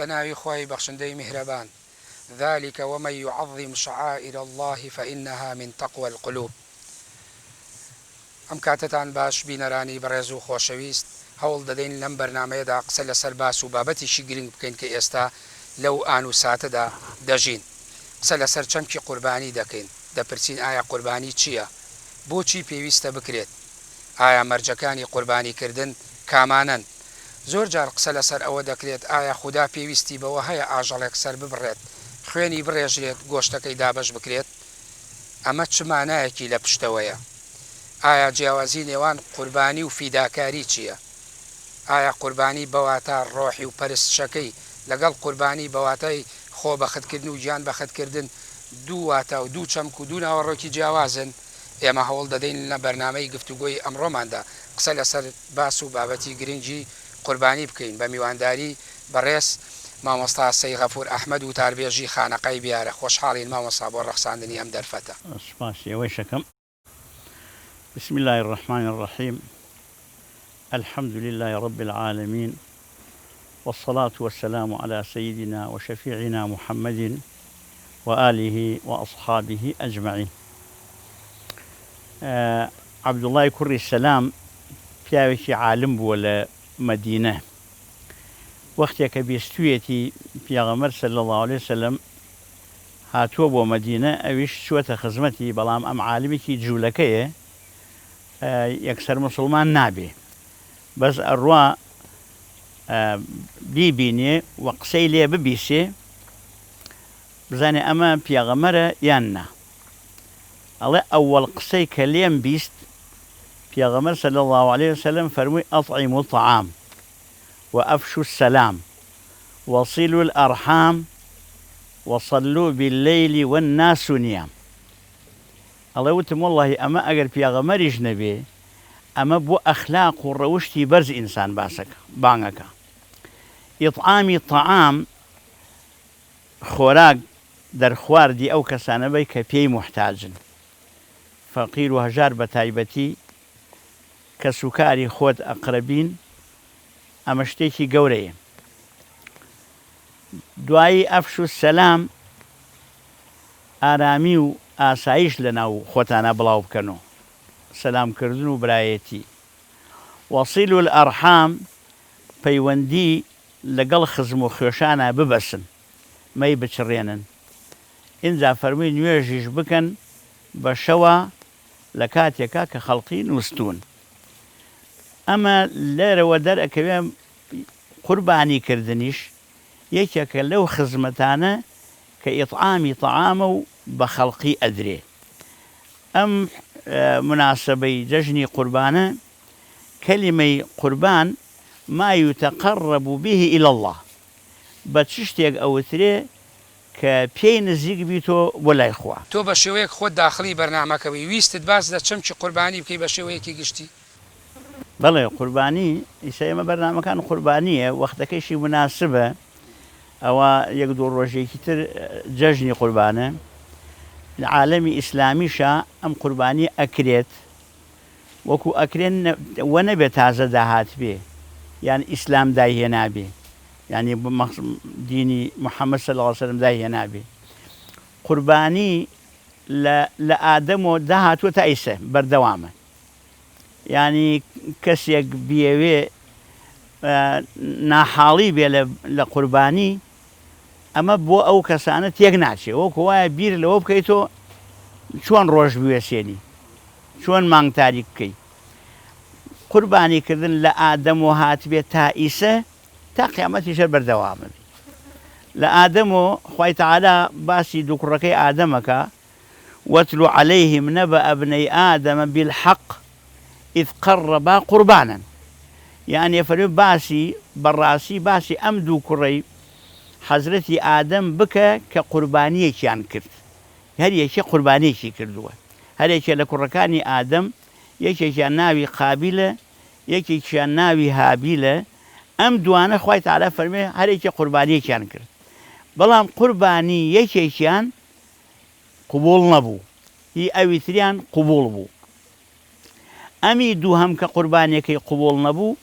بە ناوی خوای بەخشندەی میهرەبان ذلک ومن یعظم شعائر اللە فانها من تقوی القلوب ئەم کاتەتان باش بینەرانی بەڕێز و خۆشەویست، هەوڵ دەدەین لەم بەرنامەیەدا قسە لەسەر باس و بابەتێکی گرنگ بکەین کە ئێستا لەو ئان و ساتەدا دەژین. قسە لەسەر چەمکی قوربانی دەکەین، دەپرسین ئایا قوربانی چییە؟ بۆچی پێویستە بکرێت؟ ئایا مەرجەکانی قوربانی کردن کامانەن؟ زۆر جار قسە لەسەر ئەوە دەکرێت ئایا خودا پێویستی بەوە هەیە ئاژەڵێک سەرببڕێت، خوێنی بڕێژرێت، گۆشتەکەی دابەش بکرێت؟ ئەمە چ مانایەکی لە پشتەوەیە؟ ئایا جیاوازی نێوان قوربانی و فیداکاری چییە؟ ئایا قوربانی بە واتا ڕۆحی و پەرستشەکەی لەگەڵ قوربانی بە واتای خۆبەختکردن و گیان بەختکردن دوو واتا و دوو چەمک و دوو ناوەڕۆکی جیاوازن؟ ئێمە هەوڵ دەدەین لە بەرنامەی گفتوگۆی ئەمڕۆماندا قسە لەسەر باس و بابەتی گرنگی قوربانی بکەین بە میوانداری بەڕێز مامۆستا سەی غەفور ئەحمەد وتاربێژی خانەقای بیارە خۆشحاڵین مامۆستا بۆ ڕەخساندنی ئەم دەرفەتە. سوپاسی ئێوەیش ئەکەم. بسم اللە الرحمن الرحیم الحمد للە رب العالمین والصلاة والسلام علی سیدنا وشفیعنا محمد وآله وأصحابه اجمعین عەبدوڵای کوڕی سەلام پیاوێکی عالم بووە لە مەدینە وەختێ کە بیستویەتی پێغەمبەر صلی اللە علیە وسلم هاتووە بۆ مەدینە ئەویش چووەتە خزمەتی بەڵام ئەم عالمێکی جوولەکەیە یەکسەر موسڵمان نابێ بەس ئەڕوا بیبینێ و قسەی لێ ببیسێ بزانێ ئەمە پێغەمەرە یان نا ئەڵێ ئەوەڵ قسەی کە لێم 20 پێغەمبەر صلی اللە علیە وسلم فەرمووی اطعموا الطعام وافشوا السلام وصلوا الارحام وصلوا باللیل والناس نیام ئەڵێ وتم وەڵاهی ئەمە ئەگەر پێغەمبەریش نەبێ ئەمە بۆ ئەخلاق و ڕەوشتی بەرز ئینسان باسەکە بانگەکە ئیطعامی طعام خۆراک دەرخواردی ئەو کەسانە بەی کە پێی موحتاجن فەقیر و هەژار بەتایبەتی کەسوکاری خۆت ئەقرەبین ئەمە شتێکی گەورەیە دوایی ئەفشو سەلام ئارامی و ئاسایش لەناو خۆتانا بڵاو بکەنۆ سەلام کردن و برایەتی وصلوا الارحام پەیوەندی لەگەڵ خزم و خوێشانا ببەسن مەی بچڕێنن ئینجا فەرمووی نوێژیش بکەن بە شەوا لە کاتێکا کە خەڵقی نووستوون. ئەمە لێرەوە دەرئەکەوێ قوربانی کردنیش یەکێکە لەو خزمەتانە کە ئیطعامی طعامە و بە خەڵقی ئەدرێ. ئەم موناسەبەی جەژنی قوربانە کەلیمەی قوربان ما یتقرب به الی اللە بە چ شتێک ئەوترێ کە پێی نزیک بیتۆ بۆ لای خوا. تۆ بە شێوەیەک خۆت داخڵی بەرنامەکە بووی ویستت باس لە چەمکی قوربانی بکەی بە شێوەیەکی گشتی؟ بەڵێ قوربانی، ئیستا ئێمە بەرنامەکان قوربانییە، وەختەکەیشی موناسبە، ئەوە یەک دوو ڕۆژێکی تر جەژنی قوربانە، لە عالەمی ئیسلامیشا ئەم قوربانییە ئەکرێت، وەکو ئەکرێ وە نەبێ تازە داهاتبێ یان ئیسلام دایهێنابێ یانی دینی محمد صلی اللە علیە وسلم دایهێنابێ قوربانی لە لە ئادەمەوە داهاتووە تا ئیسە بەردەوامە یانی کەسێک بیەوێ ناحاڵی بێ لە قوربانی ئەمە بۆ ئەو کەسانە تێک ناچێ وەکو وایە بیر لەوە بکەیتۆ چۆن ڕۆژ بوێسێنی چۆن مانگ تاریک بکەی قوربانی کردن لە ئادەمەوە هاتبێ تا ئیسە تا قیامەتیش هەر بەردەوامە بی لە ئادەمەوە خوای تەعالا باسی دوو کوڕەکەی ئادەمەکە واتل علیهم نبأ ابنی آدم بالحق اذ قربا قربانا یانی ئەفەرموێ باسی بەڕاستی باسی ئەم دوو کوڕەی حەزرەتی ئادەم بکە کە قوربانیەکیان کرد هەر یەکێ قوربانیەکی کردووە هەر یەکێ لە کوڕەکانی ئادەم یەکێکیان ناوی قابیلە یەکێکیان ناوی هابیلە ئەم دوانە خوای تەعالا فەرموێ هەر یەکێ قوربانیەکیان کرد بەڵام قوربانی یەکێکیان قبوڵ نەبوو هی ئەوی تریان قبوڵ بوو ئەمی دووهەم کە قوربانیەکەی قبوڵ نەبوو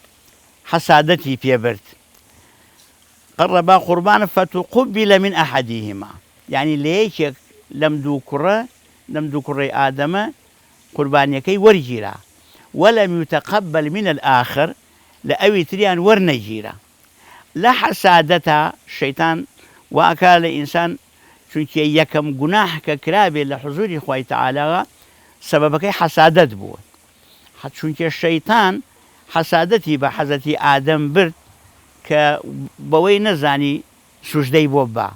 حەسادەتی پێ برد. قربا قربانا فتقبل من احدهما یانی لە یەکێک لەم دوو کوڕە لەم دوو کوڕەی ئادەمە قوربانیەکەی وەرگیرا، ولم یتقبل من الاخر لە ئەوی تریان وەرنەگیرا. لە حەسادەتا شەیتان وا ئەکا لە ئینسان چونکێ یەکەم گوناح کە کرابێ لە حزوری خوای تەعالاغا سەبەبەکەی حەسادەت بووە چونکێ شەیتان حەسادەتی بە حەزرەتی ئادەم برد کە بەوەی نەزانی سوجدەی بۆ ببا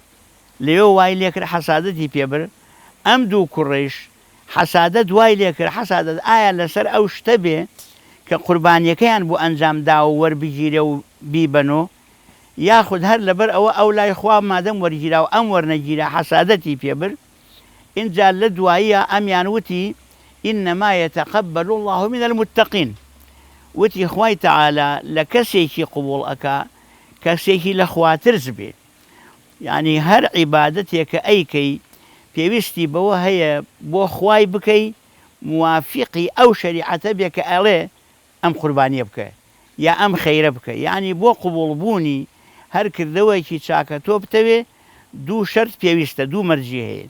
لەوێ وای لێکرد حەسادەتی پێ برد ئەم دوو کوڕەیش حەسادەت وای لێکرد حەسادەت ئایا لەسەر ئەو شتە بێ کە قوربانیەکەیان بۆ ئەنجام داوە وەربگیرێ و بیبەنۆ یاخود هەر لەبەر ئەوە ئەو لای خوا مادەم وەرگیرا و ئەم وەرنەگیرا حەسادەتی پێ برد ئینجا لە دواییا ئەمیان وتی انما یتقبل اللە من المتقین وتی خوای تەعالا لە کەسێکی قبوڵ ئەکا کەسێکی لە خواترس بێ یانی هەر عیبادەتێ کە ئەیکەی پێویستی بەوە هەیە بۆ خوای بکەی موافیقی ئەو شەریعەتە بێ کە ئەڵێ ئەم قوربانیە بکە یا ئەم خەیرە بکە یانی بۆ قبوڵ بوونی هەر کردەوەیەکی چاکە تۆ بتەوێ دوو شەرت پێویستە دوو مەرجی هەیە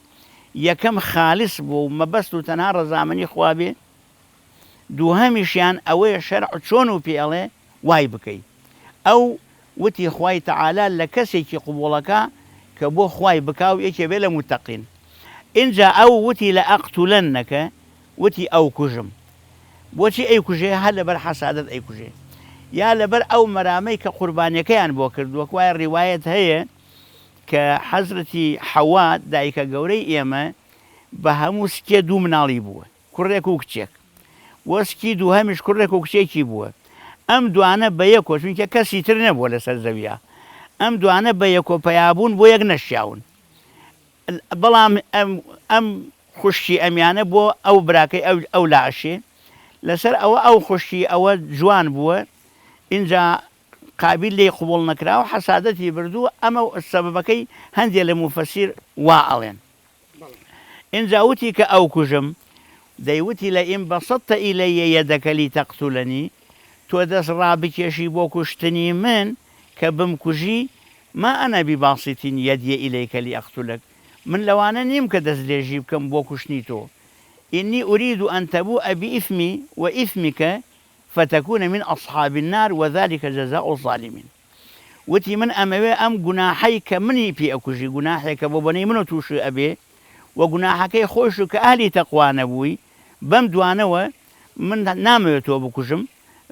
یەکەم خالص بۆ و مەبەست و تەنها ڕەزامەنی خوا بێ دووهەمیشیان ئەوەیە شەرع چۆن و پێ ئەڵێ وای بکەی ئەو وتی خوای تەعالا لە کەسێکی قبوڵەکا کە بۆ خوای بکا و یەکێ بێ لە موتەقین ئینجا ئەو وتی لەئەقتولەنەکە وتی ئەوکوژم بۆچی ئەیکوژێ هەر لەبەر حەسادەت ئەیکوژێ یا لەبەر ئەو مەرامەی کە قوربانیەکەیان بۆ کردووە وایە ڕیوایەت هەیە کە حەزرەتی حەوا دایکە گەورەی ئێمە بە هەموو سکێ دوو مناڵی بووە کوڕێک و کچێک وە سکی دووهەمیش کوڕێک و کچێکی بووە ئەم دوانە بە یەکۆ چونکە کەسی تر نەبووە لەسەر زەویا ئەم دوانە بە یەکۆ پەیابوون بۆ یەک نەشیاون بەڵام ئەم ئەم خوشکی ئەمیانە بۆ ئەو براکەی ئەو ئەو لا ئەشێ لەسەر ئەوە ئەو خوشکی ئەوە جوان بووە ئینجا قابیل لێی قبوڵ نەکراوە حەسادەتی بردووە ئەمە سەبەبەکەی هەندێ لە موفەسیر وا ئەڵێن ئینجا وتی کە ئەو کوژم دەی وتی لئن بسطت الی یدک لتقتلنی تۆ دەست ڕابکێشی بۆ کوشتنی من کە بمکوژی ما انا بباسط یدی الیک لاقتلک من لەوانە نیم کە دەستدرێژی بکەم بۆ کوشتنی تۆ انی ارید ان تبوء باثمی واثمک فتکون من اصحاب النار وذلک جزاء الظالمین وتی من ئەمەوێ ئەم گوناحەی کە منی پێ ئەکوژی گوناحێکە بۆ بەنەی منۆ تووشی ئەبێ وە گوناحەکەی خۆیشت کە ئەهلی تەقوا نەبووی بەم دوانەوە من نامەوێ تۆ بکوژم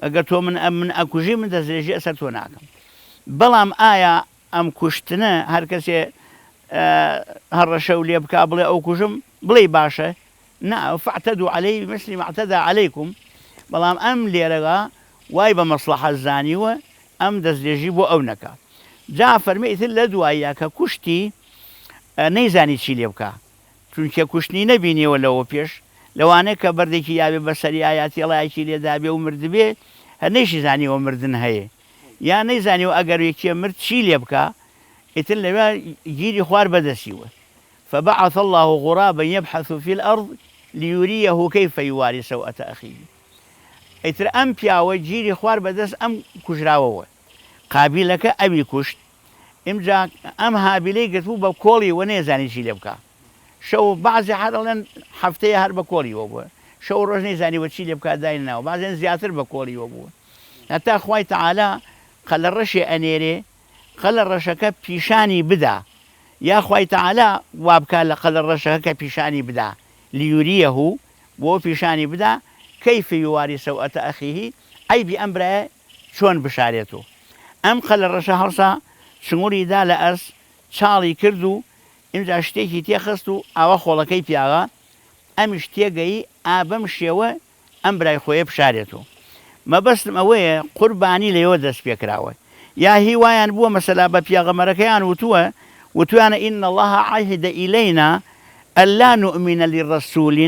ئەگەر تۆ من من ئەکوژی من دەستدرێژی ئەسەر تۆ ناکەم بەڵام ئایا ئەم کوشتنە هەر کەسێ هەڕەشە و لێ بکا بڵێ ئەو کوژم بڵێی باشە نا فاعتدوا علیه بمثل ما اعتدی علیکم بەڵام ئەم لێرەوە وای بە مەسڵەحەت زانیوە ئەم دەستدرێژی بۆ ئەو نەکا جا فەرمی ئیتر لە دواییا کە کوشتی نەیزانی چی لێ بکا چونکە کوشتنی نەبینیوە لەوە پێش لەوانەیە کە بەردێکی یابێ بەسەریا یا تێڵایەکی لێدابێ و مردبێ هەر نەیشی زانیوە مردن هەیە یا نەیزانیوە ئەگەر یەکێ مرد چی لێ بکا ئیتر لەوێ گیری خوار بەدەسیوە فبعث اللە غرابا یبحث فی الارض لیریه کیف یواری سوءە اخیه ئیتر ئەم پیاوە گیری خوار بەدەست ئەم کوژراوەوە قابیلەکە ئەوی کوشت ئمجا ئەم هابیلەی گرتبوو بە کۆڵیوە نەیزانی چی لێ بکا شەو بەعزی هەر ئەڵێن هەفتەیە هەر بە کۆڵیوە بووە شەو ڕۆژ نەیزانیوە چی لێ بکا دایناوە بەعزێن زیاتر بە کۆڵیوە بووە هەتا خوای تەعالا قەلەڕەشێ ئەنێرێ قەلە ڕەشەکە پیشانی بدا یا خوای تەعالا وابکا لە قەلە ڕەشەکە کە پیشانی بدا لیوریه بۆ پیشانی بدا کیف یواری سوءە اخیه عەیبی ئەم برایە چۆن بشارێتۆ ئەم قەلە ڕەشە هەڵسا چنگوڵی دا لە ئەرز چاڵی کرد و ئینجا شتێکی تێخست و ئاوا خۆڵەکەی پیاغا ئەمیش تێگەیی ئا بەم شێوە ئەم برای خۆیە بشارێتۆ مەبەستم ئەوەیە قوربانی لەوێوە دەست پێکراوە یا هی وایان بووە مەسەلا بە پیاغەمەرەکەیان وتووە وتویانە ان اللە عهد الینا الا نؤمن لرسول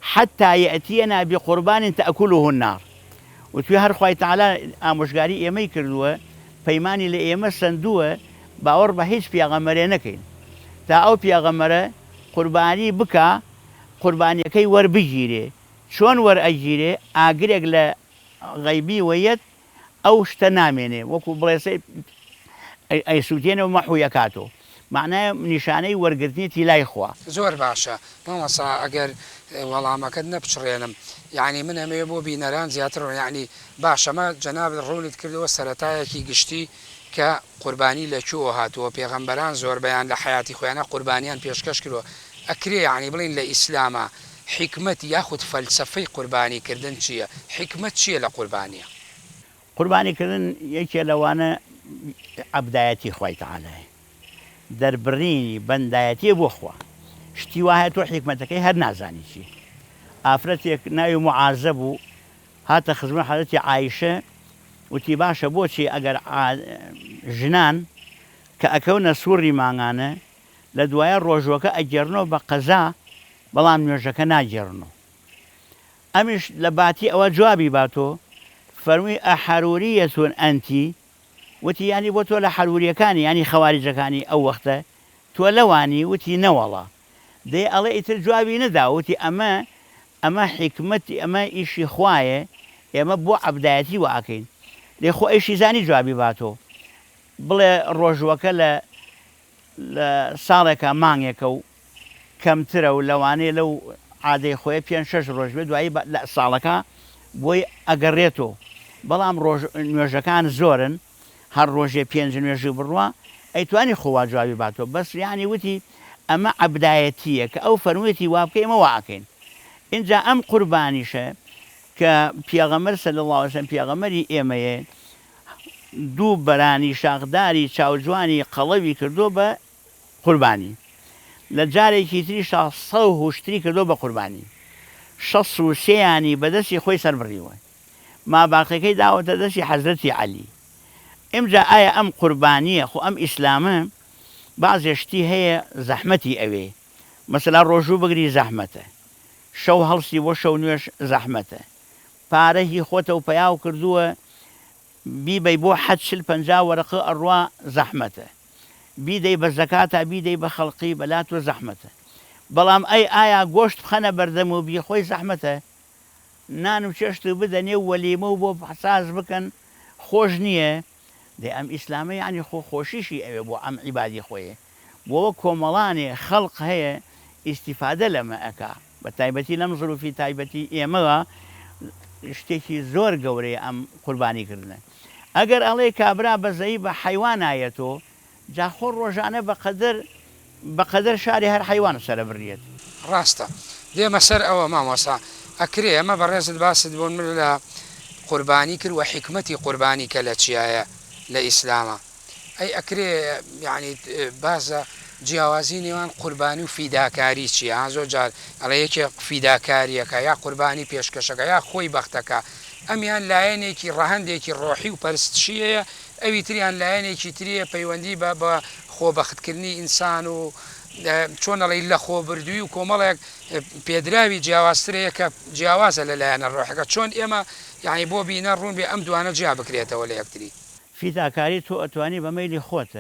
حتی یاتینا بقربان تاکله النار وتوی هەر خوای تعالی ئامۆژگاری ئێمەی کردووە پەیمانی لە ئێمە سەندووە باوەڕ بە هیچ پیاغەمەرێ نەکەین تا ئەو پیاغەمەرە قوربانی بکا قوربانیەکەی وەربگیرێ چۆن وەرئەگیرێ ئاگرێک لە غەیبی وە یەت ئەو شتە نامێنێ وەکو بڵێسەی ئەیسوتێنێ و مەحوی ئەکاتۆ مەعنای نیشانەی وەرگرتنیەتی لای خوا. زۆر باشە مامۆستا ئەگەر وەڵامەکەت نەپچڕێنم یەعنی من ئەمەوێ بۆ بینەران زیاتر ڕوون یەعنی باشە مە جەنابت ڕوونت کردەوە سەرەتایەکی گشتی کە قوربانی لە کوێوە هاتووە پێغەمبەران زۆربەیان لە حەیاتی خۆیانا قوربانیان پێشکەش کردووە ئەکرێ یەعنی بڵێین لە ئیسلاما حیکمەت یاخود فەلسەفەی قوربانی کردن چییە حیکمەت چییە لە قوربانیا؟ قوربانی کردن یەکێ لەوانە عەبدایەتی خوای تەعالایە دەربڕینی بەندایەتیە بۆ خوا شتی وا هەیە تۆ حیکمەتەکەی هەر نازانی چیە ئافرەتێک ناوی معازە بوو هاتە خزمەت حەزرەتی عایشە وتی باشە بۆچی ئەگەر ژنان کە ئەکەونە سوڕی مانگانە لە دوایە ڕۆژوەکە ئەگێڕنەوە بە قەزا بەڵام نوێژەکە ناگێڕنەوە ئەمیش لە باتی ئەوە جوابی باتۆ فەرمووی ئەحەروریە انتی وتی یانی بۆ تۆ لە حەروریەکانی یانی خەواریجەکانی ئەو وەختە تۆ لەوانی وتی نەوەڵا دەی ئەڵێ ئیتر جوابی نەدا وتی ئەمە ئەمە حیکمەتی ئەمە ئیشی خوایە ئێمە بۆ عەبدایەتی وا ئەکەین دەی خۆ ئەیشی زانی جوابی باتۆ بڵێ ڕۆژوەکە لە لە ساڵێکا مانگێکە و کەمترە و لەوانەیە لەو عادەی خۆی پێنج شەش ڕۆژ بێ دوایی لە ساڵەکە بۆی ئەگەڕێتۆ بەڵام ڕۆژ نوێژەکان زۆرن هەر ڕۆژێ پێنج نوێژی بڕوا ئەیتوانی خۆ وا جوابی باتۆ بەس یانی وتی ئەمە عەبدایەتیە کە ئەو فەرموویەتی وا بکەی ئێمە وا ئەکەین ئینجا ئەم قوربانیشە کە پێغەمبەر صلی اللە علیە وسلم پێغەمبەری ئێمەیە دوو بەرانی شاخداری چاوجوانی قەڵەوی کردووە بە قوربانی لە جارێکی تریشا سەو هوشتری کردووە بە قوربانی شەس و سێیانی بە دەستی خۆی سەربڕیوە ماباقیەکەی داوەتە دەستی حەزرەتی عەلی ئمجا ئایا ئەم قوربانیە خۆ ئەم ئیسلامە بەعزێ شتی هەیە زەحمەتی ئەوێ مەسەلا ڕۆژوو بگری زەحمەتە شەو هەڵسی بۆ شەو نوێژ زەحمەتە پارە هی خۆتە و پەیاو کردووە بیبەی بۆ حەج چل 50 وەرەقە ئەڕوا زەحمەتە بیدەی بە زەکاتا بیدەی بە خەڵقی بەلا تۆ زەحمەتە بەڵام ئەی ئایا گۆشت بخەنە بەردەم و بیخۆی زەحمەتە نان و چێشت بدەنێ و وەلیمە و بۆ ساز بکەن خۆش نییە؟ دەی ئەم ئیسلامە یەعنی خۆ خۆشیشی ئەوێ بۆ ئەم عیبادی خۆێ بۆوە کۆمەڵانێ خەڵق هەیە ئیستیفادە لەمە ئەکا بە تایبەتی لەم زروفی تایبەتی ئێمەوە شتێکی زۆر گەورەیە ئەم قوربانی کردنە ئەگەر ئەڵێی کابرا بەزەیی بە حەیوان ئایەتۆ جا خۆ ڕۆژانە بە قەدەر بە قەدەر شاری هەر حەیوان سەرەبریەت. ڕاستە دێمە سەر ئەوە مامۆستا ئەکرێ ئەمە بەڕێزت باست بۆ من لە قوربانی کرد وە حیکمەتی قوربانی کە لە چیایە لە ئیسلاما ئەی ئەکرێ یانی باسە جیاوازی نێوان قوربانی و فیداکاری چیە ها زۆر جار ئەڵێ یەکێ فیداکاریەکە یا قوربانی پێشکەشەکە یا خۆی بەختەکە ئەمیان لایەنێکی ڕەهەندێکی ڕۆحی و پەرستشیەیە ئەوی تریان لایەنێکی تریە پەیوەندی بە بە خۆبەختکردنی ئینسان و چۆن ئەڵێی لەخۆبردووی و کۆمەڵێک پێدراوی جیاوازتر هەیە کە جیاوازە لە لایەنە ڕۆحەکە چۆن ئێمە یانی بۆ بینەر ڕوون بێ ئەم دوانە جیا بکرێتەوە لە یەکتری. فیداکاری تۆ ئەتوانی بە مەیلی خۆت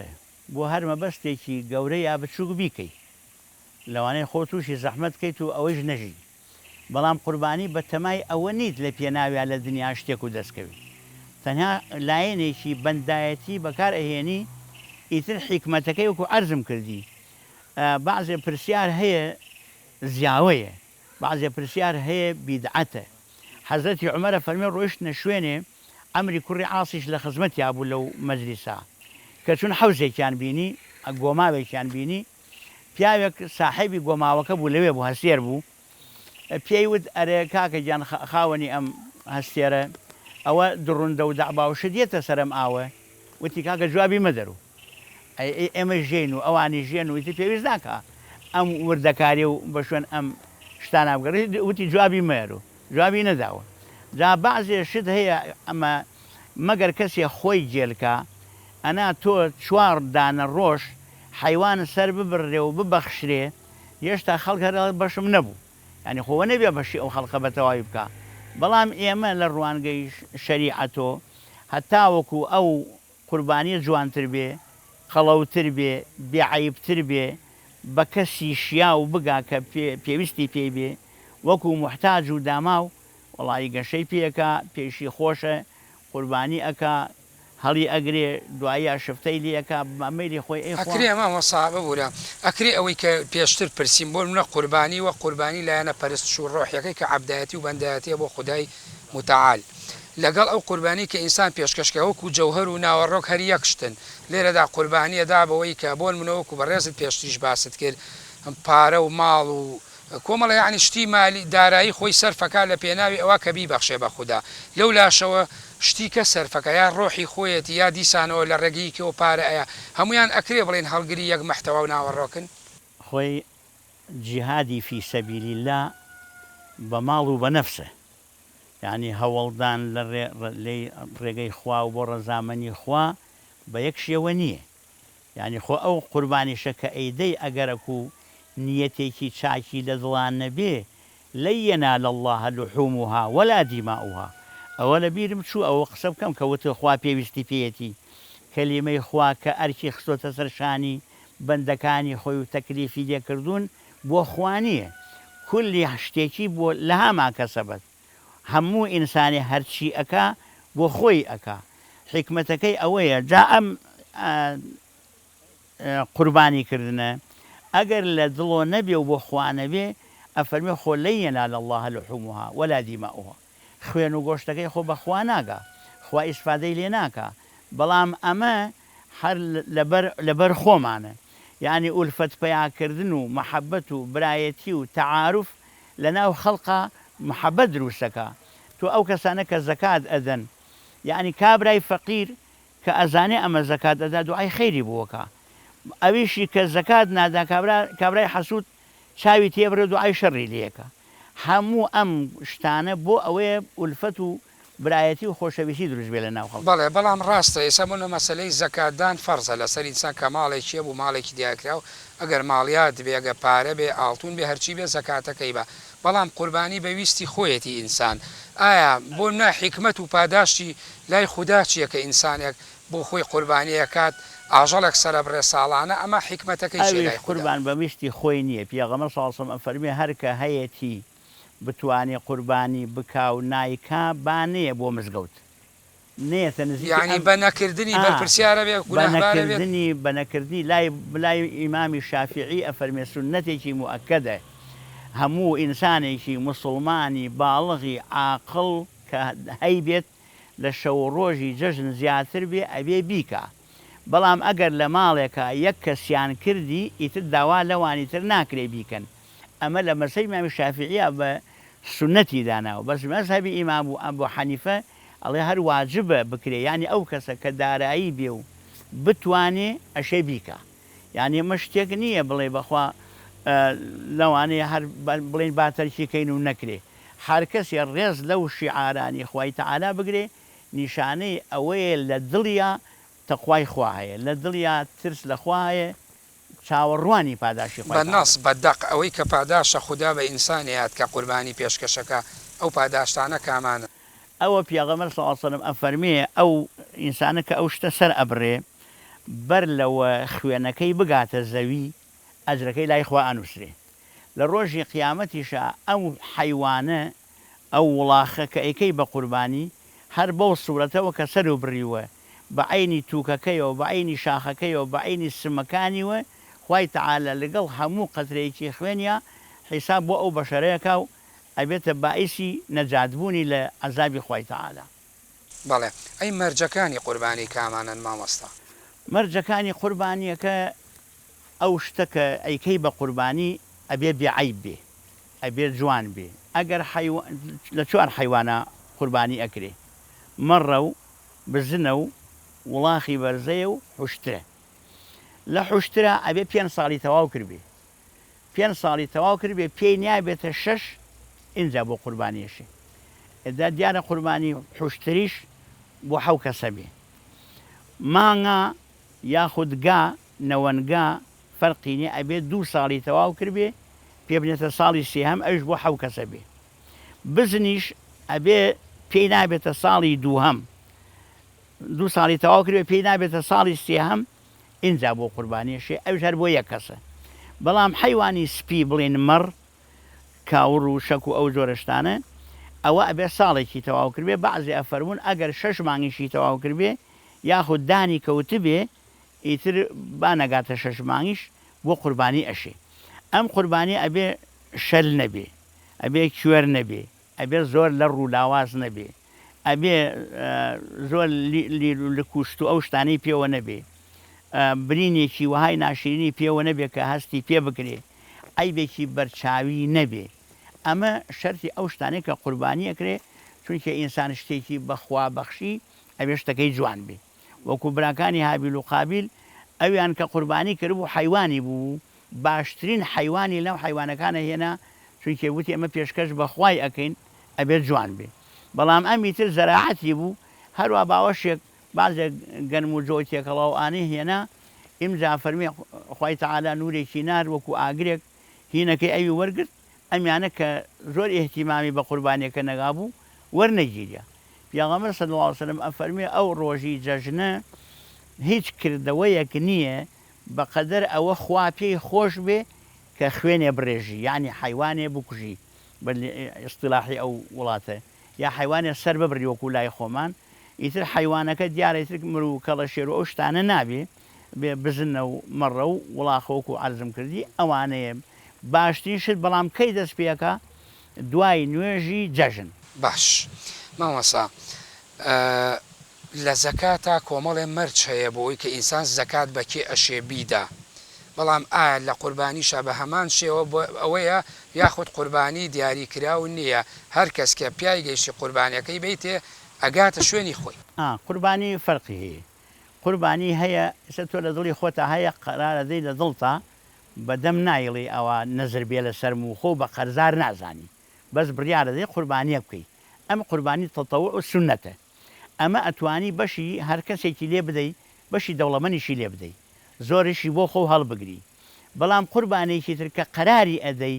بۆ هەر مەبەستێکی گەورە یا بچووک بیکەی لەوانەیە خۆ تووشی زەحمەت کەیت و ئەوەیش نەژی بەڵام قوربانی بە تەمای ئەوە نیت لە پێناویا لە دنیا شتێک و دەست کەوی تەنها لایەنێکی بەندایەتی بەکار ئەهێنی ئیتر حیکمەتەکەی وەکو عەرزم کردی بەعزێ پرسیار هەیە زیاوەیە بەعزێ پرسیار هەیە بیدعەتە حەزرەتی عومەر ئەفەرمێ ڕۆیشتنە شوێنێ عەمری کوڕی عاسیش لە خزمەتیا بوو لەو مەجلیسە کە چوون حەوزێکیان بینی گۆماوێکیان بینی پیاوێک ساحێبی گۆماوەکە بوو لەوێ بوو هەستێر بوو پێی وت ئەرێ کاکە گیان خاوەنی ئەم هەستێرە ئەوە دڕوندە و دەعبا و شت یەتە سەر ئەم ئاوە وتی کاکە جوابی مەدەرو ئەی ئەی ئێمە ژێین و ئەوانی ژێن و ئیتر پێویست ناکا ئەم وردەکاری و بە شوێن ئەم شتانە بگەڕێ وتی جوابی مەیەرو جوابی نەداوە جا بەعزێ شت هەیە ئەمە مەگەر کەسێ خۆی گێلکا ئەنا تۆ چوار دانە ڕۆژ حەیوان سەر ببڕرێ و ببەخشرێ هێشتا خەڵک هەر ئەڵێ بەشم نەبوو یانی خۆ وەنەبێ بەشی ئەو خەڵقە بە تەواوی بکا بەڵام ئێمە لە ڕوانگەی شەریعەتۆ هەتاوەکو ئەو قوربانیە جوانتر بێ قەڵەوتر بێ بێ عەیبتر بێ بە کەسی شیاو بگا کە پێویستی پێی بێ وەکو موحتاج و داماو وەڵایی گەشەی پێ ئەکا پێیشی خۆشە قوربانی ئەکا. هەڵی ئەگرێ دواییا شفتەی لێ ئەکا بە مەیلی خۆی ئەیخوا. ئەکرێ مامۆستا ببورە ئەکرێ ئەوەی کە پێشتر پرسیم بۆ نمونە قوربانی وەک قوربانی لایەنە پەرستش و ڕۆحیەکەی کە عەبدایەتی و بەندایەتیە بۆ خودای متعال لەگەڵ ئەو قوربانی کە ئینسان پێشکەش کە وەکو جەوهەر و ناوەڕۆک هەر یەک شتن لێرەدا قوربانیە دا بەوەی کە بۆ نمونە وەکو بەڕێزت پێشتریش باست کرد پارە و ماڵ و کۆمەڵە یەعنی شتی مالی دارایی خۆی سەرفەکا لە پێناوی ئەوە کە بیبەخشێ بە خودا لەو لاشەوە شتی کە سەرفەکا یا ڕۆحی خۆیەتی یا دیسانەوە لە ڕێگهیکەوە پارە ئەیا هەموویان ئەکرێ بڵێین هەڵگری یەک مەحتەوا و ناوەڕۆکن؟ خۆی جیهادی فی سبیل اللە بە ماڵ و بە نەفسە یەعنی هەوڵدان لە ڕێگەی خوا و بۆ ڕەزامەنی خوا بە یەک شێوە نییە یانی خۆ ئەو قوربانیشە کە ئەیدەی ئەگەرەکو نیەتێکی چاکی لە دڵا نەبێ لن ینال اللە لحومها ولا دماؤها ئەوە لە بیرم چوو ئەوە قسە بکەم کە وتت خوا پێویستی پێیەتی کەلیمەی خوا کە ئەرکی خستۆتە سەر شانی بەندەکانی خۆی و تەکلیفی لێ کردوون بۆ خوا نیە کولی شتێکی بۆ لها ما کسبت هەموو ئینسانێ هەرچی ئەکا بۆ خۆی ئەکا حیکمەتەکەی ئەوەیە جا ئەم قوربانی کردنە ئەگەر لە دڵۆ نەبێ و بۆ خوا نەبێ ئەفەرمێ خۆ لن ینال اللە لحومها ولا دماؤها خوێن و گۆشتەکەی خۆ بە خوا ناگا خوا ئیسفادەی لێ ناکا بەڵام ئەمە هەر لەبەر لەبەر خۆمانە یانی ئولفەت پەیا کردن و مەحەبەت و برایەتی و تەعاروف لەناو خەڵقا محەبەت دروست ئەکا تۆ ئەو کەسانە کە زەکات ئەدەن یەعنی کابرای فەقیر کە ئەزانێ ئەمە زەکات ئەدا دوعای خەیری بۆ ئەکا ئەویشی کە زەکات نادا کابرا کابرای حەسود چاوی تێبڕێ دوعای شەڕی لێ ئەکا هەموو ئەم شتانە بۆ ئەوەیە ئولفەت و برایەتی و خۆشەویستی دروست بێ لە ناو خەڵکا. بەڵێ بەڵام ڕاستە ئێستا بۆ نمونە مەسەلەی زەکات دان فەرزە لەسەر ئینسان کە ماڵێکی هەبوو ماڵێکی دیارکراو ئەگەر ماڵیات بێ ئەگەر پارە بێ ئاڵتون بێ هەرچی بێ زەکاتەکەی با بەڵام قوربانی بە ویستی خۆیەتی ئینسان ئایا بۆ نمونە حیکمەت و پاداشتی لای خودا چیە کە ئینسانێک بۆ خۆی قوربانی ئەکات ئاژەڵێک سەرەبڕێ ساڵانە ئەمە حیکمەتەکەی چیە ئەویش لای خودا؟ قوربان بە ویستی خۆی نیە پێغەمبەر صلی اللە علیە وسلم ئەفەرموێ هەرکە هەیەتی بتوانێ قوربانی بکا و نایکا با نەیە بۆ مزگەوت نەیەتە نزیکی یانی ئەم بە نەکردنی ئا بەرپرسیارە بێ بە گوناهبارە بێت؟ نەکردنی بە نەکردنی لای لای ئیمامی شافیعی ئەفەرمێ سوننەتێکی موئەکەدە هەموو ئینسانێکی موسوڵمانی باڵغی عاقڵ کە هەیبێت لە شەو و ڕۆژی جەژن زیاتر بێ ئەبێ بیکا بەڵام ئەگەر لە ماڵێکا یەک کەسیان کردی ئیتر داوا لەوانی تر ناکرێ بیکەن ئەمە لە مەزهەبی ئیمامی شافیعیا بە سوننەتی داناوە بەس مەزهەبی ئیمام ئەبو حەنیفە ئەڵێ هەر واجبە بکرێ یانی ئەو کەسە کە دارایی بێ و بتوانێ ئەشێ بیکا یانی ئەمە شتێک نییە بڵێ بەخوا لەوانەیە هەر بڵێین با تەرکی کەین و نەکرێ هەر کەسێ ڕێز لەو شیعارانی خوای تەعالا بگرێ نیشانەی ئەوەیە لە دڵیا تەقوای خوا هەیە لە دڵیا ترس لە خوا هەیە چاوەڕوانی پاداشتی خوای بە تەعالا. نەص، بە دەق، ئەوەی کە پاداشتە خودا بە ئینسان ئەیات کە قوربانی پێشکەشەکا، ئەو پاداشتانە کامانەن؟ ئەوە پێغەمبەر صلی اللە علیە وسلم ئەفەرمێ ئەو ئینسانە کە ئەو شتە سەر ئەبڕێ بەر لەوە خوێنەکەی بگاتە زەوی ئەجرەکەی لای خوا ئەنوسرێ لە ڕۆژی قیامەتیشا ئەو حەیوانە ئەو وڵاخە کە ئەیکەی بە قوربانی هەر بەو سورەتەوە کە سەرو بڕیوە بە عەینی توکەکەیەوە بە عەینی شاخەکەیەوە بە عەینی سمەکانیوە خوای تەعالا لەگەڵ هەموو قەترەیەکی خوێنیا حیساب بۆ ئەو بەشەرە ئەکا و ئەبێتە بائیسی نەجات بوونی لە عەزابی خوای تەعالا. بەڵێ. ئەی مەرجەکانی قوربانی کامانەن مامۆستا؟ مەرجەکانی قوربانیەکە ئەو شتە کە ئەیکەی بە قوربانی ئەبێ بێ عەیب بێ ئەبێ جوان بێ ئەگەر حەیوان لە چوار حەیوانا قوربانی ئەکرێ مەڕە و بزنە و وڵاخی بەرزەیە و حوشترە لە حوشترا ئەبێ پێنج ساڵی تەواو کردبێ پێنج ساڵی تەواو کردبێ پێی نیابێتە شەش ئینجا بۆ قوربانی ئەشێ ئێدا دیارە قوربانی حوشتریش بۆ حەو کەسە بێ مانگا یاخود گا نەوەنگا فەرقی نیە ئەبێ دوو ساڵی تەواو کردبێ پێ بنێتە ساڵی سێهەم ئەویش بۆ حەو کەسە بێ بزنیش ئەبێ پێی نابێتە ساڵی دووهەم دوو ساڵی تەواو کردبێ پێی نابێتە ساڵی سێهەم ئینجا بۆ قوربانی ئەشێ ئەویش هەر بۆ یەک کەسە بەڵام حەیوانی سپی بڵێین مەڕ کاوڕ و شەک و ئەو جۆرە شتانە ئەوە ئەبێ ساڵێکی تەواو کردبێ بەعزێ ئەفەرموون ئەگەر شەش مانگیشی تەواو کردبێ. یاخود دانی کەوتبێ ئیتر با نەگاتە شەش مانگیش بۆ قوربانی ئەشێ. ئەم قوربانیە ئەبێ شەل نەبێ، ئەبێ کوێر نەبێ، ئەبێ زۆر لەڕ و لاواز نەبێ، ئەبێ زۆر لیل و لک و شت و ئەو شتانەی پێوە نەبێ، برینێکی وەهای ناشرینی پێوە نەبێ کە هەستی پێ بکرێ، عەیبێکی بەرچاوی نەبێ. ئەمە شەرتی ئەو شتانەیە کە قوربانی ئەکرێ، چونکە ئینسان شتێکی بە خوا بەخشی ئەبێ شتەکەی جوان بێ. وەکو براکانی هابیل و قابیل ئەویان کە قوربانی کردبوو حەیوانی بوو باشترین حەیوانی لەناو حەیوانەکانە هێنا چونکێ وتی ئەمە پێشکەش بە خوای ئەکەین ئەبێت جوان بێ بەڵام ئەمی تر زەراعەتی بوو هەروا باوەشێک بازێک گەنم و جۆی تێکەڵاو ئانەی هێنا ئیمجا فەرمی خوای تەعالا نورێکی نارد وەکو ئاگرێک هینەکەی ئەوی وەرگرت ئەمیانە کە زۆر ئیهتیمامی بە قوربانیەکە نەگابوو وەرنەگیریا پیاغەمبەر صلی اللە علیە وسلم ئەفەرموێ ئەو ڕۆژی جەژنە هیچ کردەوەیەک نیە بەقەدەر ئەوە خوا پێی خۆش بێ کە خوێنێ بڕێژی یەعنی حەیوانێ بکوژی بە ئیستیلاحی ئەو وڵاتە یا حەیوانێ سەر ببڕی وەکو لای خۆمان ئیتر حەیوانەکە دیارە ئیتر مر و کەڵەشێر و ئەو شتانە نابێ بێ بزنە و مەڕە و وڵاخە وەکو عەرزم کردی ئەوانەیە باشترین شت بەڵام کەی دەست پێکا دوای نوێژی جەژن. باش مامۆستا لە زەکاتا کۆمەڵێ مەرج هەیە بۆ ئەوەی کە ئینسان زەکات بە کێ ئەشێ بیدا بەڵام ئایا لە قوربانیشا بە هەمان شێوە بۆ ئەوەیە یاخود قوربانی دیاری کراو نیە هەر کەس کە پیای گەیشتی قوربانیەکەی بەیتێ ئەگاتە شوێنی خۆی. ئا قوربانی فەرقی هەیە قوربانی هەیە ئێستا تۆ لە دڵی خۆتا هەیە قەرار ئەدەی لە دڵتا بە دەم نایڵێی ئەوە نەزر بێ لە سەرم و خۆو بە قەرزار نازانی بەس بڕیار ئەدەی قوربانیەک بکەی ئەم قوربانی تەتەوع و سوننەتە ئەمە ئەتوانی بەشی هەر کەسێکی لێ بدەی بەشی دەوڵەمەنیشی لێ بدەی زۆریشی بۆ خۆو هەڵبگری بەڵام قوربانێکی تر کە قەراری ئەدەی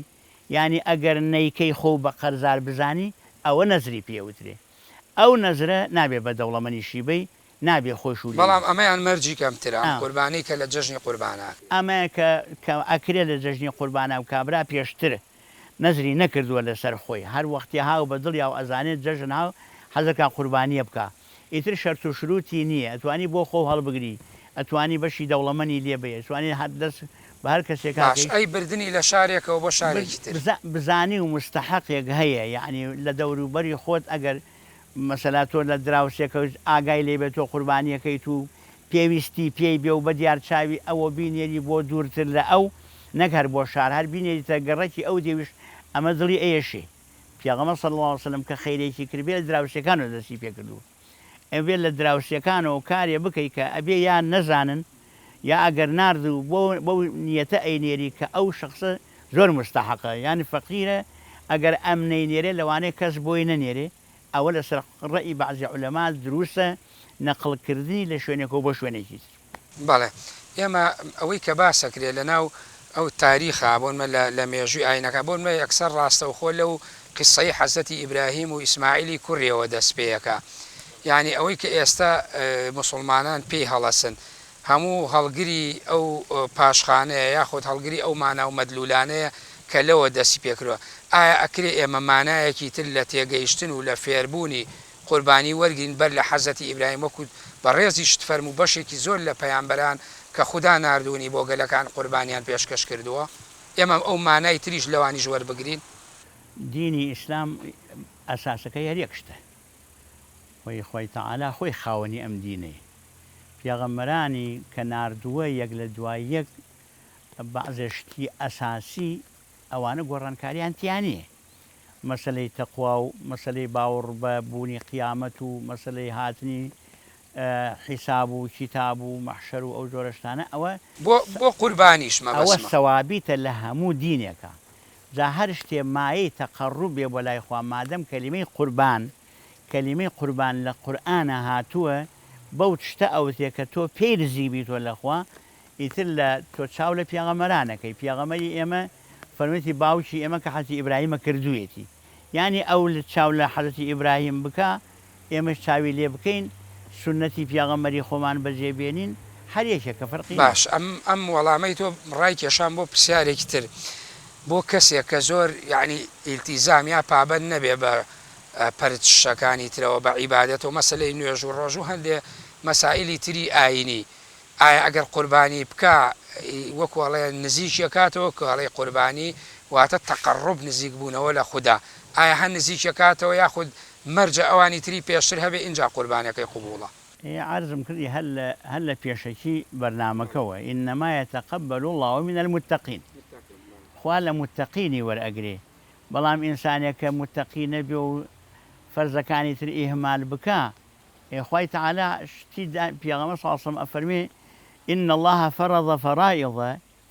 یانی ئەگەر نەیکەی خۆو بە قەرزار بزانی ئەوە نەزری پێ ئەوترێ ئەو نەزرە نابێ بە دەوڵەمەنیشی بەی نابێ خۆیش و لێی بەڵام ئەمەیان مەرجی کەمترە ئەم قوربانەی کە لە جەژنی قوربانا. ئەمە کە کە ئەکرێ لە جەژنی قوربانا و کابرا پێشتر نەزری نەکردووە لەسەر خۆی هەر وەختی هاو بە دڵیا و ئەزانێ جەژن هاو حەزەکا قوربانیە بکا ئیتر شەرت و شروتی نیە ئەتوانی بۆ خۆو هەڵبگری ئەتوانی بەشی دەوڵەمەنی لێ بەی ئەتوانی هەر دەست بە هەر کەسێکا باش کەی ئەی بردنی لە شارێکەوە بۆ شارێکی تر؟ بزانی و موستەحەقێک هەیە یەعنی لە دەوروبەری خۆت ئەگەر مەسەلا تۆ لە دراوسێکەوت ئاگای لێ بێت تۆ قوربانیەکەیت و پێویستی پێی بێ و بە دیار چاوی ئەوە بینێری بۆ دوورتر لە ئەو نەک هەر بۆ شار هەر بینێریتە گەڕەکی ئەو دێویش ئەمە دڵی ئەیەشێ پێغەمبەر صلی اللە علیە وسلم کە خەیرێکی کردبێ لە دراوسێکانەوە دەستی پێ کردووە ئەبێ لە دراوسێکانەوە کارێ بکەی کە ئەبێ یا نەزانن یا ئەگەر نارد و بۆ بەو نیەتە ئەینێری کە ئەو شەخسە زۆر موستەحەقە یان فەقیرە ئەگەر ئەم نەینێرێ لەوانەیە کەس بۆی نەنێرێ ئەوە لەسەر ڕەئی بەعزی عولەما دروستە نەقڵ کردنی لە شوێنێکەوە بۆ شوێنێکی تر. بەڵێ ئێمە ئەوەی کە باس ئەکرێ لەناو ئەو تاریخە بۆنمە لە لە مێژووی ئاینەکە بۆنمە یەکسەر ڕاستەوخۆ لەو قیسسەی حەزرەتی ئیبراهیم و ئیسماعیلی کوڕیەوە دەست پێ ئەکا یانی ئەوەی کە ئێستا موسوڵمانان پێی هەڵەسن هەموو هەڵگری ئەو پاشخانەیە یاخود هەڵگری ئەو مانا و مەدلولانەیە کە لەوە دەستی پێکردوە. ئایا ئەکرێ ئێمە مانایەکی تر لە تێگەیشتن و لە فێربوونی قوربانی وەرگرین بەر لە حەزرەتی ئیبراهیم وەکو بەڕێزیشت فەرموو بەشێکی زۆر لە پەیامبەران کە خودا ناردوونی بۆ گەلەکان قوربانیان پێشکەش کردووە ئێمە ئەو مانای تریش لەوانیش وەربگرین؟ دینی ئیسلام ئەساسەکەی هەر یەک شتە وەی خوای تەعالا خۆی خاوەنی ئەم دینەیە پێغەمبەرانی کە ناردووە یەک لە دوای یەک بەعزێ شتی ئەساسی ئەوانە گۆڕانکاریان تیا نیە مەسەلەی تەقوا و مەسەلەی باوڕ بە بوونی قیامەت و مەسەلەی هاتنی حیساب و کیتاب و مەحشەر و ئەو جۆرە شتانە ئەوە بۆ بۆ قوربانیش ئەوە مەبەستمە. سەوابیتە لە هەموو دینێکا جا هەر شتێ مایەی تەقەڕوب بێ بۆ لای خوا مادەم کەلیمەی قوربان کەلیمەی قوربان لە قورئانا هاتووە بەو شتە ئەوترێ کە تۆ پێی نزیک بیتەوە لە خوا ئیتر لە تۆ چاو لە پێغەمبەران ئەکەی پێغەمبەری ئێمە فەرموویەتی باوکی ئێمە کە حەزرەتی ئیبراهیمە کردوویەتی یانی ئەو چاو لە حەزرەتی ئیبراهیم بکا ئێمەش چاوی لێ بکەین سوننەتی پێغەمبەری خۆمان بەجێ بێنین هەر یەکێکە فەرقی نیە. باش ئەم ئەم وەڵامەی تۆ ڕای کێشام بۆ پرسیارێکی تر بۆ کەسێک کە زۆر یانی ئیلتیزام یا پابەند نەبێ بە پەرتشەکانی ترەوە بە عیبادەتەوە مەسەلەی نوێژ و ڕۆژوو هەندێ مەسائیلی تری ئایینی ئایا ئەگەر قوربانی بکا وەکو ئەڵێ نزیکی ئەکاتەوە کە ئەڵێی قوربانی واتە تەقەڕوب نزیک بوونەوە لە خودا ئایا هەر نزیکی ئەکاتەوە یاخود مەرجە ئەوانی تری پێشتر هەبێ ئینجا قوربانەکەی قبوڵە؟ ئێ عەرزم کردی هەر لە هەر لە پێشەکی بەرنامەکەوە، انما یتقبل اللە من المتقین، خوا لە متقینی وەرئەگرێ، بەڵام ئینسانێک کە متقی نەبێ و فەرزەکانی تر ئیهمال بکا، ئێ خوای تەعالا شتی دا پێغەمبەر صلی اللە علیە وسلم ئەفەرموێ، ان اللە فرض فرائض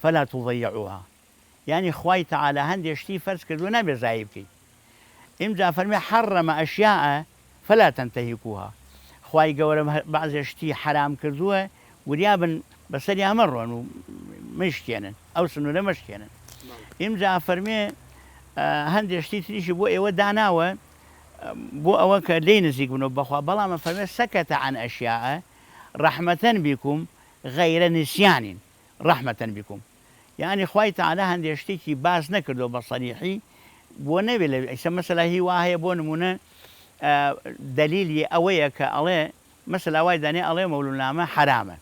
فلا تضیعوها، یانی خوای تەعالا هەندێ شتی فەرز کردووە نابێ زایی بکەی ئینجا فەرمی حرم اشیاء فلا تنتهکوها خوای گەورە بەعزێ شتی حەرام کردووە وریا بن بەسەریا مەڕۆن و مەیشکێنن ئەو سنوورە مەشکێنن ئینجا فەرمێ هەندێ شتی تریشی بۆ ئێوە داناوە بۆ ئەوە کە لێی نزیک بنەوە بەخوا بەڵام فەرمێ سکت عن اشیاء رحمة بكم غیر نسیان رحمة بكم یانی خوای تەعالا هەندێ شتێکی باس نەکردوە بە سەریحی بۆ نەبێ لە ئیسە مەسەلا هی وا هەیە بۆ نمونە دەلیلی ئەوەیە کە ئەڵێ مەسەلا وای دانێ ئەڵێ مەولونامە حەرامە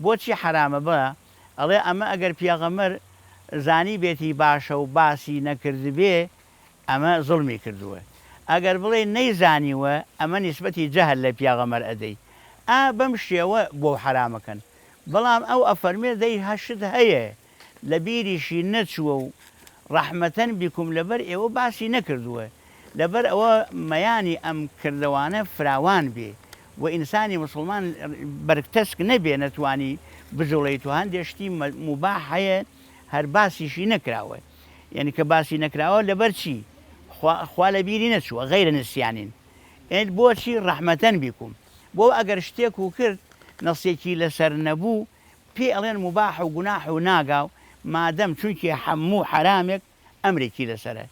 بۆچی حەرامە بە ئەڵێ ئەمە ئەگەر پیاغەمەر زانی بێتی باشە و باسی نەکردبێ ئەمە زوڵمی کردووە ئەگەر بڵێی نەیزانیوە ئەمە نیسبەتی جەهل لە پیاغەمەر ئەدەی ئا بەم شێوە بۆ حەرامەکەن بەڵام ئەو ئەفەرموێ دەی شت هەیە لە بیریشی نەچووە و ڕەحمەتەن بیکوم لەبەر ئێوە باسی نەکردووە لەبەر ئەوە مەیانی ئەم کردەوانە فراوان بێ و ئینسانی موسڵمان بەرگ تەسک نەبێ نەتوانی بجوڵێیت و هەندێ شتی موباح هەیە هەر باسیشی نەکراوە یەنی کە باسی نەکراوە لەبەر چی خوا خوا لە بیری نەچووە غەیرە نسیانین بۆچی ڕەحمەتەن بیکوم بۆ ئەگەر شتێک و کرد نەسێکی لەسەر نەبوو پێی ئەڵێن موباح و گوناح و ناگا و مادەم چونکی حەموو حەرامێک ئەمرێکی لەسەرە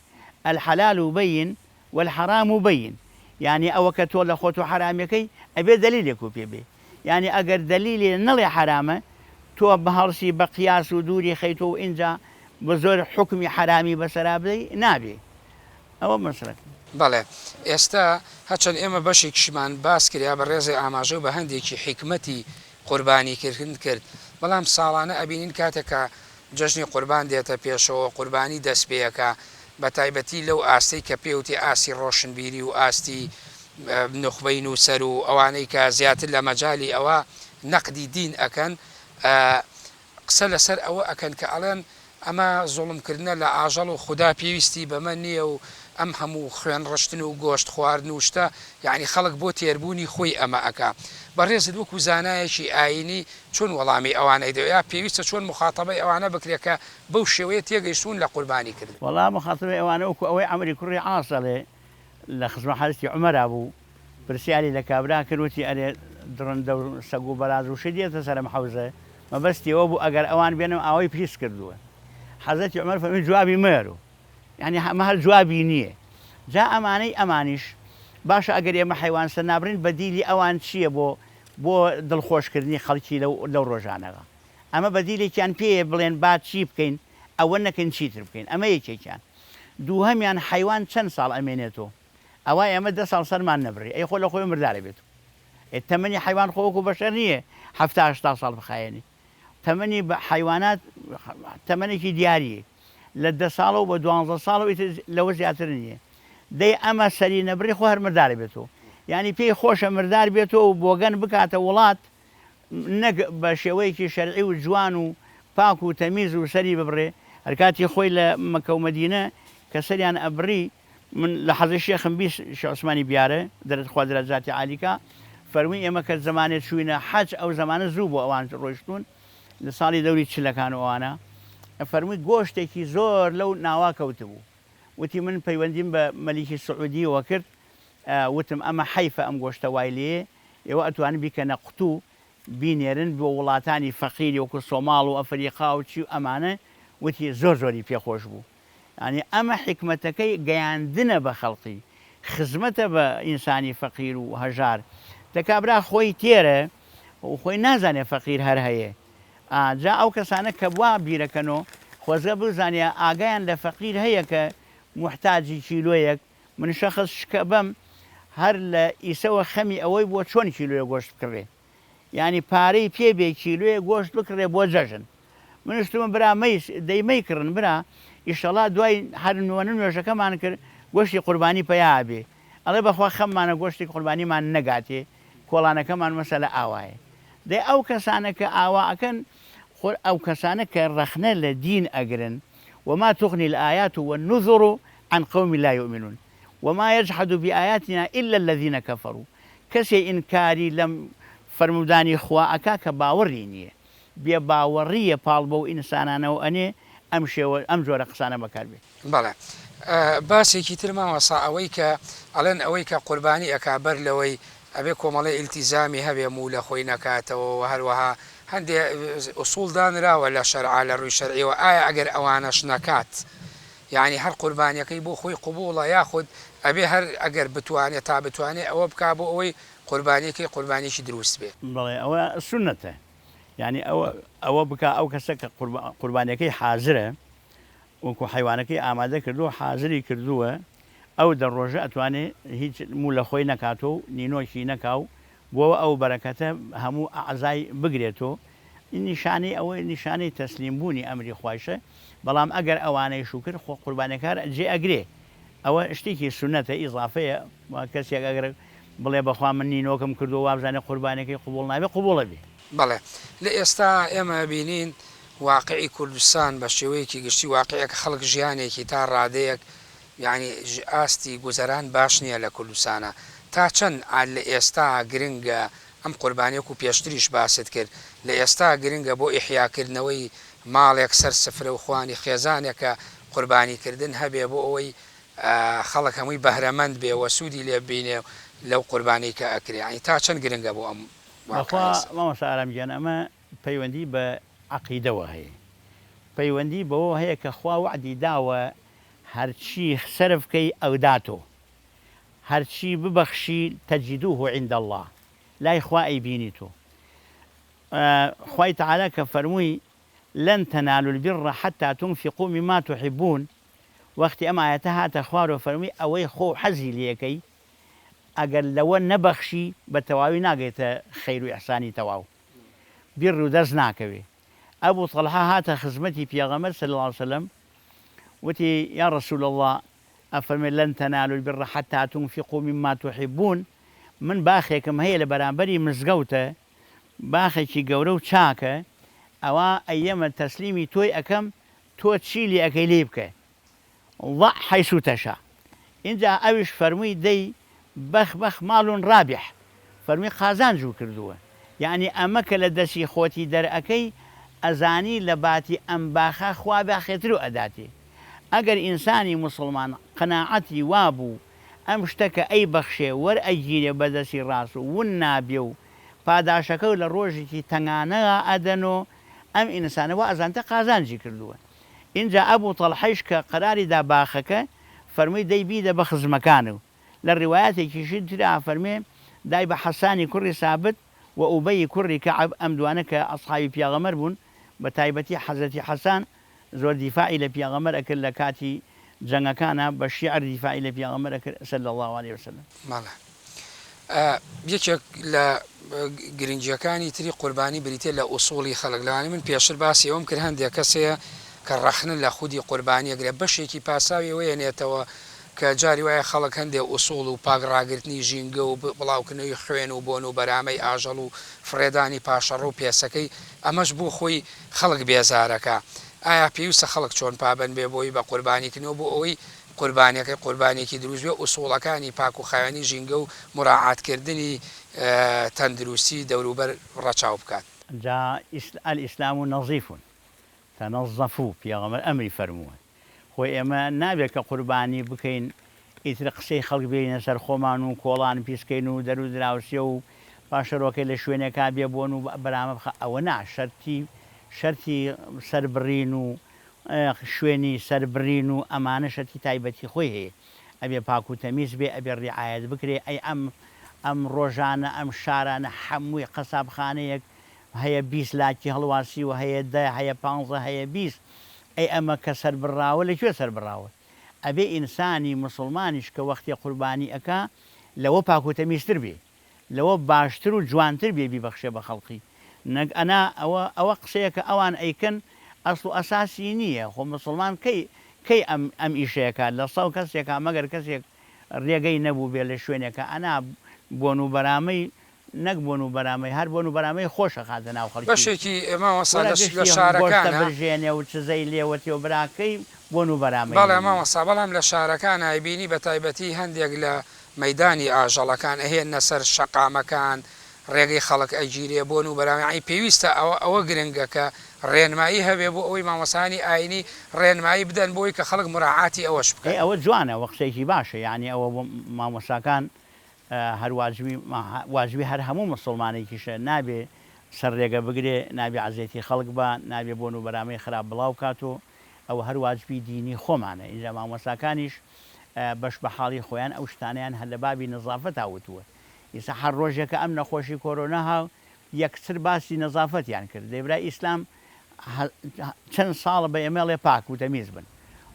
الحلال بین والحرام بین یانی ئەوە کە تۆ لە خۆت و حەرامەکەی ئەبێ دەلیلێک و پێ بێ یانی ئەگەر دەلیلێ نەڵێ حەرامە تۆ بهەڵسی بە قیاس و دووری خەیتۆ و ئینجا بە زۆر حوکمی حەرامی بەسەرا بدەی نابێ ئەوە مەسەلەکە. بەڵێ ئێستا هەرچەند ئێمە بەشێکیشمان باس کرد یا بەڕێزێ ئاماژەو بە هەندێکی حیکمەتی قوربانی کردن کرد بەڵام ساڵانە ئەبینین کاتێک کە جەژنی قوربان دێتە پێشەوە قوربانی دەست پێ ئەکا بە تایبەتی لەو ئاستەی کە پێوتێ ئاستی ڕۆشنبیری و ئاستی نوخبەی نووسەر و ئەوانەی کە زیاتر لە مەجالی ئەوە نەقدی دین ئەکەن قسە لەسەر ئەوە ئەکەن کە ئەڵێن ئەمە زوڵم کردنە لە ئاژەڵ و خودا پێویستی بەمە نیە و ئەم هەموو خوێن ڕشتن و گۆشت خواردن و شتە یەعنی خەڵک بۆ تێربوونی خۆی ئەمە ئەکا بەڕێزت وەکو زانایەکی ئاینی چۆن وەڵامی ئەوانەی دەوێ یا پێویستە چۆن موخاتەبەی ئەوانە بکرێ کە بەو شێوەیە تێگەیشتوون لە قوربانی کردن؟ وەڵا موخاتەبەی ئەوانە وەکو ئەوەی عەمری کوڕی عاص ئەڵێ لە خزمەت حەزرەتی عومەرا بوو پرسیاری لە کابرا کرد وتی ئەرێ دڕندە و سەگ و بەراز و شت دێتە سەر ئەم حەوزە مەبەستی ئەوە بوو ئەگەر ئەوان بێنم ئاوەی پیس کردووە حەزرەتی عومەر فەرمووی جوابی مەیەرۆ یانی ئەمە هەر جوابی نییە جا ئەمانەی ئەمانیش باشە ئەگەر ئێمە حەیوان سەر نابڕین بەدیلی ئەوان چییە بۆ بۆ دڵخۆشکردنی خەڵکی لەو لەو ڕۆژانەغا ئەمە بەدیلێکیان پێیە بڵێن با چی بکەین ئەوە نەکەین چیتر بکەین ئەمە یەکێکیان دووهەمیان حەیوان چەند ساڵ ئەمێنێتۆ ئەوا ئێمە دە ساڵ سەرمان نەبڕی ئەی خۆ لە خۆی مردارە بێت ئێ تەمەنی حەیوان خۆ وەکو بەشەر نییە 70 80 ساڵ بخایەنی تەمەنی حەیوانات تەمەنێکی دیاریە لە دە ساڵەوە بە دوانزە ساڵەوە ئیتر لەوە زیاتر نییە دەی ئەمە سەری نەبڕی خۆ هەر مردارە بێتەوە یانی پێی خۆشە مردار بێتەوە و بۆگەن بکاتە وڵات نەک بە شێوەیەکی شەرعی و جوان و پاک و تەمیز و سەری ببڕێ هەرکاتی خۆی لە مەکە و مەدینە کە سەریان ئەبڕی من لە حەزی شێخم 20 شێخ عوسمانی بیارە دەرت خوا دەرەجاتی عالی کا فەرمووی ئێمە کە زەمانێ چووینە حەج ئەو زەمانە زوو بوو ئەوان ڕۆیشتوون لە ساڵی دەوری چلەکان و ئەوانە فەرمووی گۆشتێکی زۆر لەو ناوا کەوتبوو وتی من پەیوەندیم بە مەلیکی سعودیەوە کرد وتم ئەمە حەیفە ئەم گۆشتە وای لێیە ئێوە ئەتوانن بیکەنە قوتوو بینێرن بۆ وڵاتانی فەقیری وەکو سۆماڵ و ئەفریقا و چی و ئەمانە وتی زۆر زۆری پێ خۆش بوو یانی ئەمە حیکمەتەکەی گەیاندنە بە خەڵقی خزمەتە بە ئینسانی فەقیر و هەژار دە کابرا خۆی تێرە و خۆی نازانێ فەقیر هەر هەیە ئا جا ئەو کەسانە کە وا بیرەکەنۆ خۆزگە بزانێ ئاگایان لە فەقیر هەیە کە موحتاجی کیلۆیەک من شەخس شکە بەم هەر لە ئیسەوە خەمی ئەوەی بووە چۆن کیلۆیە گۆشت بکڕێ. یانی پارەی پێ بێ کیلۆیەک گۆشت بکڕێ بۆ جەژن. منیش وتم برا مەیس دەی مەیکڕن برا ئیشەڵا دوای هەر نوەنە نوێژەکەمان کرد گۆشتی قوربانی پەیا ئەبێ. ئەڵێ بەخوا خەممانە گۆشتی قوربانیمان نەگاتێ کۆڵانەکەمان مەسەلە ئاوایە. دەی ئەو کەسانە کە ئاوا ئەکەن خۆ ئەو کەسانە کە ڕەخنە لە دین ئەگرن وما تغنی الآیات والنذر عن قوم لا یؤمنون وما یجحد بآیاتنا الا الذین کفروا کەسێ ئینکاری لەم فەرموودانی خوا ئەکا کە باوەڕی نییە بێ باوەڕییە پاڵ بەو ئینسانانەوە ئەنێ ئەم شێوە ئەم جۆرە قسانە بەکار بێ. بەڵێ باسێکی تر مامۆستا ئەوەی کە ئەڵێن ئەوەی کە قوربانی ئەکا بەر لەوەی ئەبێ کۆمەڵێ ئیلتیزامی هەبێ موو لە خۆی نەکاتەوە وە هەروەها هەندێ ئوسوڵ دانراوە لە شەرعا لە ڕووی شەرعیەوە ئایا ئەگەر ئەوانەش نەکات یانی هەر قوربانیەکەی بۆ خۆی قبوڵە یاخود ئەبێ هەر ئەگەر بتوانێ تا بتوانێ ئەوە بکا بۆ ئەوەی قوربانیەکەی قوربانیەکی دروست بێ. بەڵێ ئەوە سوننەتە یانی ئەوە ئەوە بکا ئەو کەسە کە قوربانیەکەی حازرە وەکو حەیوانەکەی ئامادە کردووە حازری کردووە ئەو دە ڕۆژە ئەتوانێ هیچ موو لە خۆی نەکاتۆ و نینۆکی نەکا و بۆ ئەو بەرەکەتە هەموو ئەعزای بگرێتۆ نیشانەی ئەوە نیشانەی تەسلیم بوونی ئەمری خوایشە بەڵام ئەگەر ئەوانەیش و کرد خۆ قوربانیەکە هەر جێ ئەگرێ ئەوە شتێکی سوننەتە ئیزافەیە کەسێک ئەگەر بڵێ بەخوا من نینۆکم کردووە وابزانێ قوربانیەکەی قبوڵ نابێ قبوڵە بێ. بەڵێ لە ئێستا ئێمە ئەبینین واقعی کوردستان بە شێوەیەکی گشتی واقعێکە خەڵک ژیانێکی تا ڕادەیەک یانی ئاستی گوزەران باش نیە لە کوردستانا تا چەند لە ئێستا گرنگە ئەم قوربانیە وەکو پێشتریش باست کرد لە ئێستا گرنگە بۆ ئیحیا کردنەوەی ماڵێک سەر سفرە و خوانی خێزانێک کە قوربانی کردن هەبێ بۆ ئەوەی خەڵک هەمووی بەهرەمەند بێ وە سوودی لێ ببینێ لەو قوربانیەی کە ئەکرێ یانی تا چەند گرنگە بۆ ئەم بەخوا واقعە ئێستا؟ مامۆستا ئارام گیان ئەمە پەیوەندی بە عەقیدەوە هەیە پەیوەندی بەوەوە هەیە کە خوا وەعدی داوە هەرچی سەرف کەی ئەوداتۆ هەرچی ببەخشی تجدوه عند اللە لای خوا ئەیبینی تۆ خوای تعالی کە فەرمووی لن تنالوا البر حتی تنفقوا مما تحبون وەختی ئەم ئایەتە هاتە خوارەوە فەرمووی ئەوەی خۆو حەزی لێکەی ئەگەر لەوە نەبەخشی بە تەواوی ناگەیتە خەیر و ئیحسانی تەواو بیر و دەست ناکەوێ ئەبو تەڵحە هاتە خزمەتی پێغەمبەر صلی اللە علیە وسلم وتی یا رسول اللە ئەفەرمێ لن تنالوا البر حتی تنفقوا مما تحبون من باخێکم هەیە لە بەرامبەری مزگەوتە باخێکی گەورە و چاکە ئەوا ئەیەمە تەسلیمی تۆی ئەکەم تۆ چی لێ ئەکەی لێی بکە ضع حیث تشاء ئینجا ئەویش فەرمووی دەی بەخ بەخ مال رابح فەرمووی قازانجو کردووە یەعنی ئەمە کە لە دەسی خۆتی دەرئەکەی ئەزانی لە باتی ئەم باخە خوا باخێترو ئەداتێ ئەگەر ئینسانی موسڵمان قەناعەتی وابوو ئەم شتە کە ئەیبەخشێ وەرئەگیرێ بە دەسی ڕاست و ون نابێ و پاداشەکەو لە ڕۆژێکی تەنگانەا ئەدەنۆ ئەم ئینسانە وا ئەزانتە قازانجی کردووە ئینجا ئەبو تەڵحەیش کە قەراری دا باخەکە، فەرمووی دەی بیدە بە خزمەکانو. لە ڕیوایەتێکیشی ترا ئەفەرموێ، دای بە حەسانی کوڕی سابت و ئوبەیی کوڕی کەعب، ئەم دوانە کە ئەسحابی پێغەمبەر بوون، بە تایبەتی حەزرەتی حەسان زۆر دیفاعی لە پێغەمبەر ئەکرد لە کاتی جەنگەکانا بە شیعر دیفاعی لە پێغەمبەر ئەکرد صلی اللە علیە وسلم. بەڵێ. یەکێک لە گرنگییەکانی تری قوربانی بریتیە لە ئوسوڵی خەڵک لەوانەیە من پێشتر باسی ئەوەم کرد هەندێک کەس هەیە کە ڕەخنە لە خودی قوربانی ئەگرێت بەشێکی پاساوی ئەوە یەنێتەوە کە جاری وایە خەڵک هەندێک ئوسوڵ و پاک ڕاگرتنی ژینگە و بڵاوکردنەوەی خوێن و بۆن و بەرامەی ئاژەڵ و فڕێدانی پاشەڕۆ و پێسەکەی ئەمەش بۆ خۆی خەڵک بێزارەکا ئایا پێویستە خەڵک چۆن پابەند بێ بۆی بە قوربانیکردنەوە بۆ ئەوەی قوربانیەکەی قوربانیەکی دروست بێ ئوسوڵەکانی پاک و خاوێنی ژینگە و موراعات کردنی تەندروستی دەوروبەر ڕەچاو بکات. جا الاسلام نظیف تنظفوا پێغەمبەر ئەمری فەرمووە خۆ ئێمە نابێت کە قوربانی بکەین ئیتر قسەی خەڵک بێنینە سەر خۆمان و کۆڵان پیس کەین و دەرو دراوسێ و پاشەرۆکەی لە شوێنێکا بێ بۆن و بەرامە بخا ئەوە نا شەرتی شەرتی سەربڕین و شوێنی سەربڕین و ئەمانە شەرتی تایبەتی خۆی هەیە ئەبێ پاک و تەمیز بێ ئەبێ ڕیعایەت بکرێ ئەی ئەم ئەم ڕۆژانە ئەم شارانە حەمووی قەسابخانەیەک هەیە 20 لاکی هەڵواسیوە هەیە دە هەیە پانزە هەیە 20 ئەی ئەمە کە سەربڕاوە لە کوێ سەربڕاوە ئەبێ ئینسانی موسڵمانیش کە وەختێ قوربانی ئەکا لەوە پاک و تەمیزتر بێ. لەوە باشتر و جوانتر بێ بیبەخشێ بە خەڵقی نەک ئەنا ئەوە ئەوە قسەیەکە ئەوان ئەیکەن ئەسڵ و ئەساسی نییە خۆ موسڵمان کەی کەی ئەم ئەم ئیشەیەکا لە سەو کەسێکا مەگەر کەسێک ڕێگەی نەبووبێ لە شوێنێکا ئەنا بۆن و بەرامەی نەک بۆن و بەرامەی هەر بۆن و بەرامەی خۆش ئەخاتە ناو خەڵکی بەشێکی مامۆستا وەرە لە لە گشتی گۆشتە شارەکانا. برژێنێ و چزەی لێوەتێ و براکەی بۆن و بەرامەی بەڵێ نەبی. مامۆستا بەڵام لە شارەکانا ئەیبینی بەتایبەتی هەندێک لە مەیدانی ئاژەڵەکان ئەهێننە سەر شەقامەکان ڕێگەی خەڵک ئەگیرێ بۆن و بەرامە یەعنی پێویستە ئەوە ئەوە گرنگە کە ڕێنمایی هەبێ بۆ ئەوەی مامۆستایانی ئاینی ڕێنمایی بدەن بۆی کە خەڵک موراعاتی ئەوەش ئەی بکەن. ئەوە جوانە ئەوە قسەیەکی باشە یەعنی ئەوە بۆ مامۆستاکان هەر واجبی واجبی هەر هەموو موسڵمانێکیشە نابێ سەر ڕێگە بگرێ نابێ عەزێتی خەڵک با نابێ بۆن و بەرامەی خراپ بڵاو کاتۆ ئەوە هەر واجبی دینی خۆمانە ئینجا مامۆستاکانیش بەش بە حاڵی خۆیان ئەو شتانەیان هەر لە بابی نەزافەتا وتووە ئیستا هەر ڕۆژێکە ئەم نەخۆشی کۆرۆنا ها یەکسر باسی نەزافەتیان کرد دەی برا ئیسلام چەند ساڵە بە ئێمە ئەڵێ پاک و تەمیز بن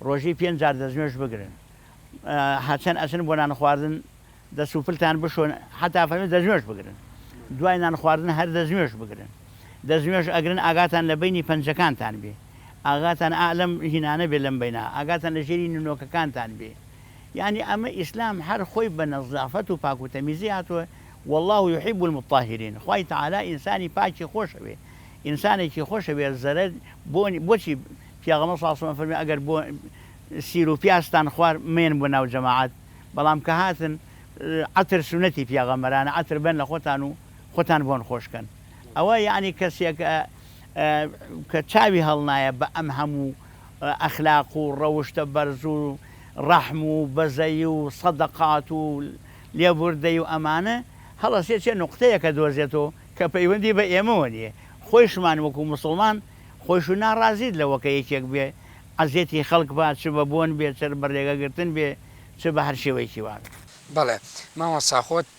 ڕۆژی پێنج جار دەستنوێژ بگرن هەچەند ئەچن بۆ نان خواردن دەست و پلتان بشۆن حتا فەرمی دەستنوێژ بگرن دوای نان خواردن هەر دەستنوێژ بگرن دەستنوێژ ئەگرن ئاگاتان لە بینی پەنجەکانتان بێ ئاگاتان ئا لەم هینانە بێ لەم بینە ئاگاتان لە ژێری نونۆکەکانتان بێ یانی ئەمە ئیسلام هەر خۆی بە نەزافەت و پاک و تەمیزی هاتووە واللە یحب المطهرین خوای تەعالا ئینسانی پاکی خۆشەوێ ئینسانێکی خۆشەوێ زەرەر بۆنی بۆچی پیاغەمبەر صلی اللە علیە وسلم فەرمی ئەگەر بۆ سیر و پیازتان خوار مەیەن بۆ ناو جەماعەت بەڵام کە هاتن عەتر سونەتی پیاغەمبەرانە عەتر بەن لە خۆتان و خۆتان بۆن خۆش کەن ئەوە یەعنی کەسێک کە چاوی هەڵنایە بە ئەم هەموو ئەخلاق و ڕەوشتە بەرز و ڕەحم و بەزەیی و سەدەقات و لێبوردەیی و ئەمانە هەڵەسێ چێ نوقتەیەک ئەدۆزێتۆ کە پەیوەندی بە ئێمەوە نیە خۆیشمان وەکو موسڵمان خۆیشو ناڕازیت لەوە کە یەکێک بێ عەزێتی خەڵک با چ بە بۆن بێ چ بە ڕێگە گرتن بێ چ بە هەر شێوەیەکی وا بێ. بەڵێ مامۆستا خۆت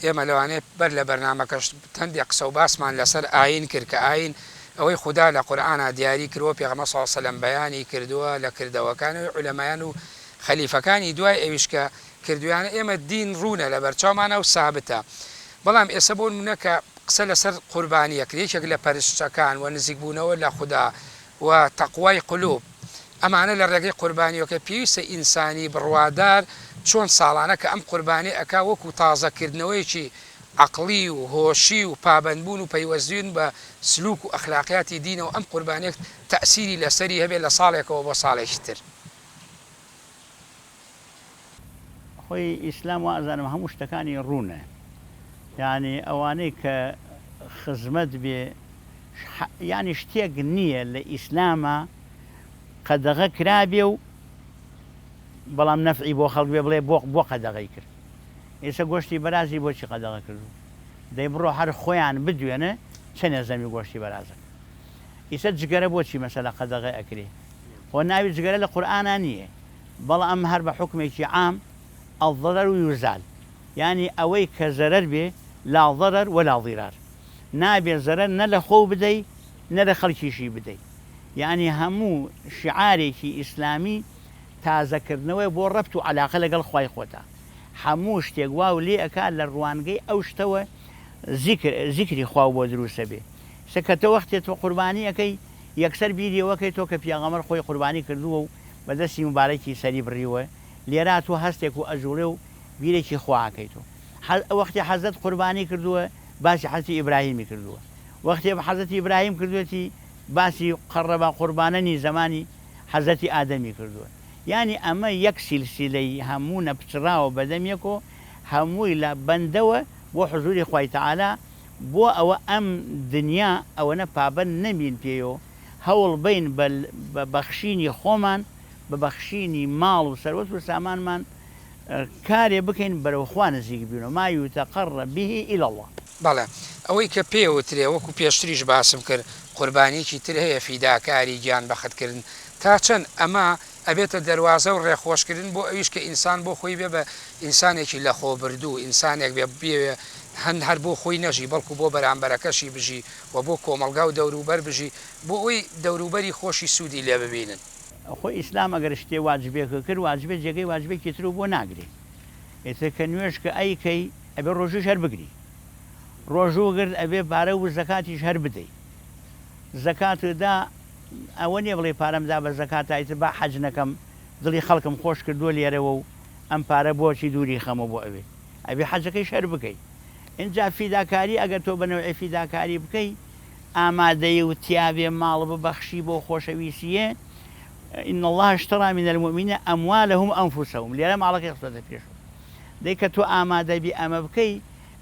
ئێمە لەوانەیە بەر لە بەرنامەکەش هەندێک قسە و باسمان لەسەر ئایین کرد کە ئایین ئەوەی خودا لە قورئانا دیاری کردووە پێغەمبەر صلی اللە علیە وسلم بەیانی کردووە لە کردەوەکانی عولەمایان و خەلیفەکانی دوای ئەویش کە کردویانە ئێمە دین ڕوونە لەبەرچاومانە و سابتە بەڵام ئێستا بۆ نمونە کە قسە لەسەر قوربانی ئەکرێ یەکێک لە پەرستشەکان و نزیکبوونەوە لە خودا و تەقوای قلوب ئەمانە لە ڕێگەی قوربانیەوە کە پێویستە ئینسانی بڕوادار چۆن ساڵانە کە ئەم قوربانیە ئەکا وەکو تازە کردنەوەیەکی عەقڵی و هۆشی و پابەندبوون و پەیوەستبوون بە سلوک و ئەخلاقیاتی دینەوە ئەم قوربانیە تەئسیری لەسەری هەبێ لە ساڵێکەوە بۆ ساڵێکی تر. خۆی ئیسلام وا ئەزانم هەموو شتەکانی ڕوونە یانی ئەوانەی کە خزمەت بێ یانی شتێک نییە لە ئیسلاما قەدەغە کرابێ و بەڵام نەفعی بۆ خەڵک بێ بڵێ بۆ بۆ قەدەغەی کرد ئێستا گۆشتی بەرازی بۆچی قەدەغە کردو دەی بڕۆ هەر خۆیان بدوێنە چەنێ زەمی گۆشتی بەرازەکە ئیسە جگەرە بۆچی مەسەلە قەدەغە ئەکرێ خۆ ناوی جگەرە لە قورئانا نییە بەڵام هەر بە حوکمێکی عام الضرر یزال یانی ئەوەی کە زەرەر بێ لا ضرر ولا ضرار نابێ زەرەر نە لە خۆو بدەی نە لە خەڵکیشی بدەی یانی هەموو شیعارێکی ئیسلامی تازە کردنەوەیە بۆ ڕەبت و عەلاقە لەگەڵ خوای خۆتا هەموو شتێک واو لێ ئەکا لە ڕوانگەی ئەو شتەوە زیکر زیکری خواو بۆ دروست ئەبێ سە کە تۆ وەختێ تۆ قوربانی ئەکەی یەکسەر بیری ئەوە کەی تۆ کە پیاغەمبەر خۆی قوربانی کردووە و بە دەستی موبارەکی سەری بڕیوە لێرا تۆ هەستێک و ئەجوڵێ و بیرێکی خوا ئەکەی تۆ وەختی حەزرەت قوربانی کردووە باسی حەزرەتی ئیبراهیمی کردووە وەختی حەزرەتی ئیبراهیم کردووەتی باسی قەڕەبا قوربانەنی زەمانی حەزرەتی ئادەمی کردووە یانی ئەمە یەک سیلسیلەی هەموو نەپچڕاوە بەدەم یەکۆ هەمووی لە بەندەوە بۆ حزوری خوای تەعالا بۆ ئەوە ئەم دنیا ئەوەنە پابەند نەبین پێیۆ هەوڵ بەین بە بە بەخشینی خۆمان بە بەخشینی ماڵ و سەروەت و سامانمان کارێ بکەین بەرەو خوا نزیک بینەوە، ما یتقرب به الی اللە. بەڵێ ئەوەی کە پێ وترێ وەکو پێشتریش باسم کرد قوربانیەکی تر هەیە فیداکاری گیان بەخت کردن تا چەند ئەمە ئەبێتە دەروازە و ڕێخۆشکردن بۆ ئەویش کە ئینسان بۆ خۆی بێ بە ئینسانێکی لەخۆبردوو ئینسانێک بێ بیەوێ هەن هەر بۆ خۆی نەژی بەڵکو بۆ بەرامبەرەکەشی بژی و بۆ کۆمەڵگا و دەوروبەر بژی بۆ ئەوەی دەوروبەری خۆشی سوودی لێ ببینن. خۆ ئیسلام ئەگەر شتێ واجبێکە کرد واجبێ جێگەی واجبێکی ترو بۆ ناگرێ ئیتر کە نوێژ کە ئەیکەی ئەبێ ڕۆژووش هەر بگری. ڕۆژوو گرت ئەبێ پارە و زەکاتیش هەر بدەی. زەکاتت دا ئەوە نیە بڵێی پارەم دا بە زەکات تا ئیتر با حەج نەکەم دڵی خەڵکم خۆش کردووە لێرەوە و ئەم پارە بۆچی دووری خەمەوە بۆ ئەوێ ئەبێ حەجەکەیش هەر بکەی ئینجا فیداکاری ئەگەر تۆ بە نەوعێ فیداکاری بکەی ئامادەی و تیابێ ماڵ ببەخشی بۆ خۆشەویسیێ ان اللە اشتری من المومنین اموالهم انفسهم لێرە ماڵەکەی خستۆتە پێشەوە دەی کە تۆ ئامادە بی ئەمە بکەی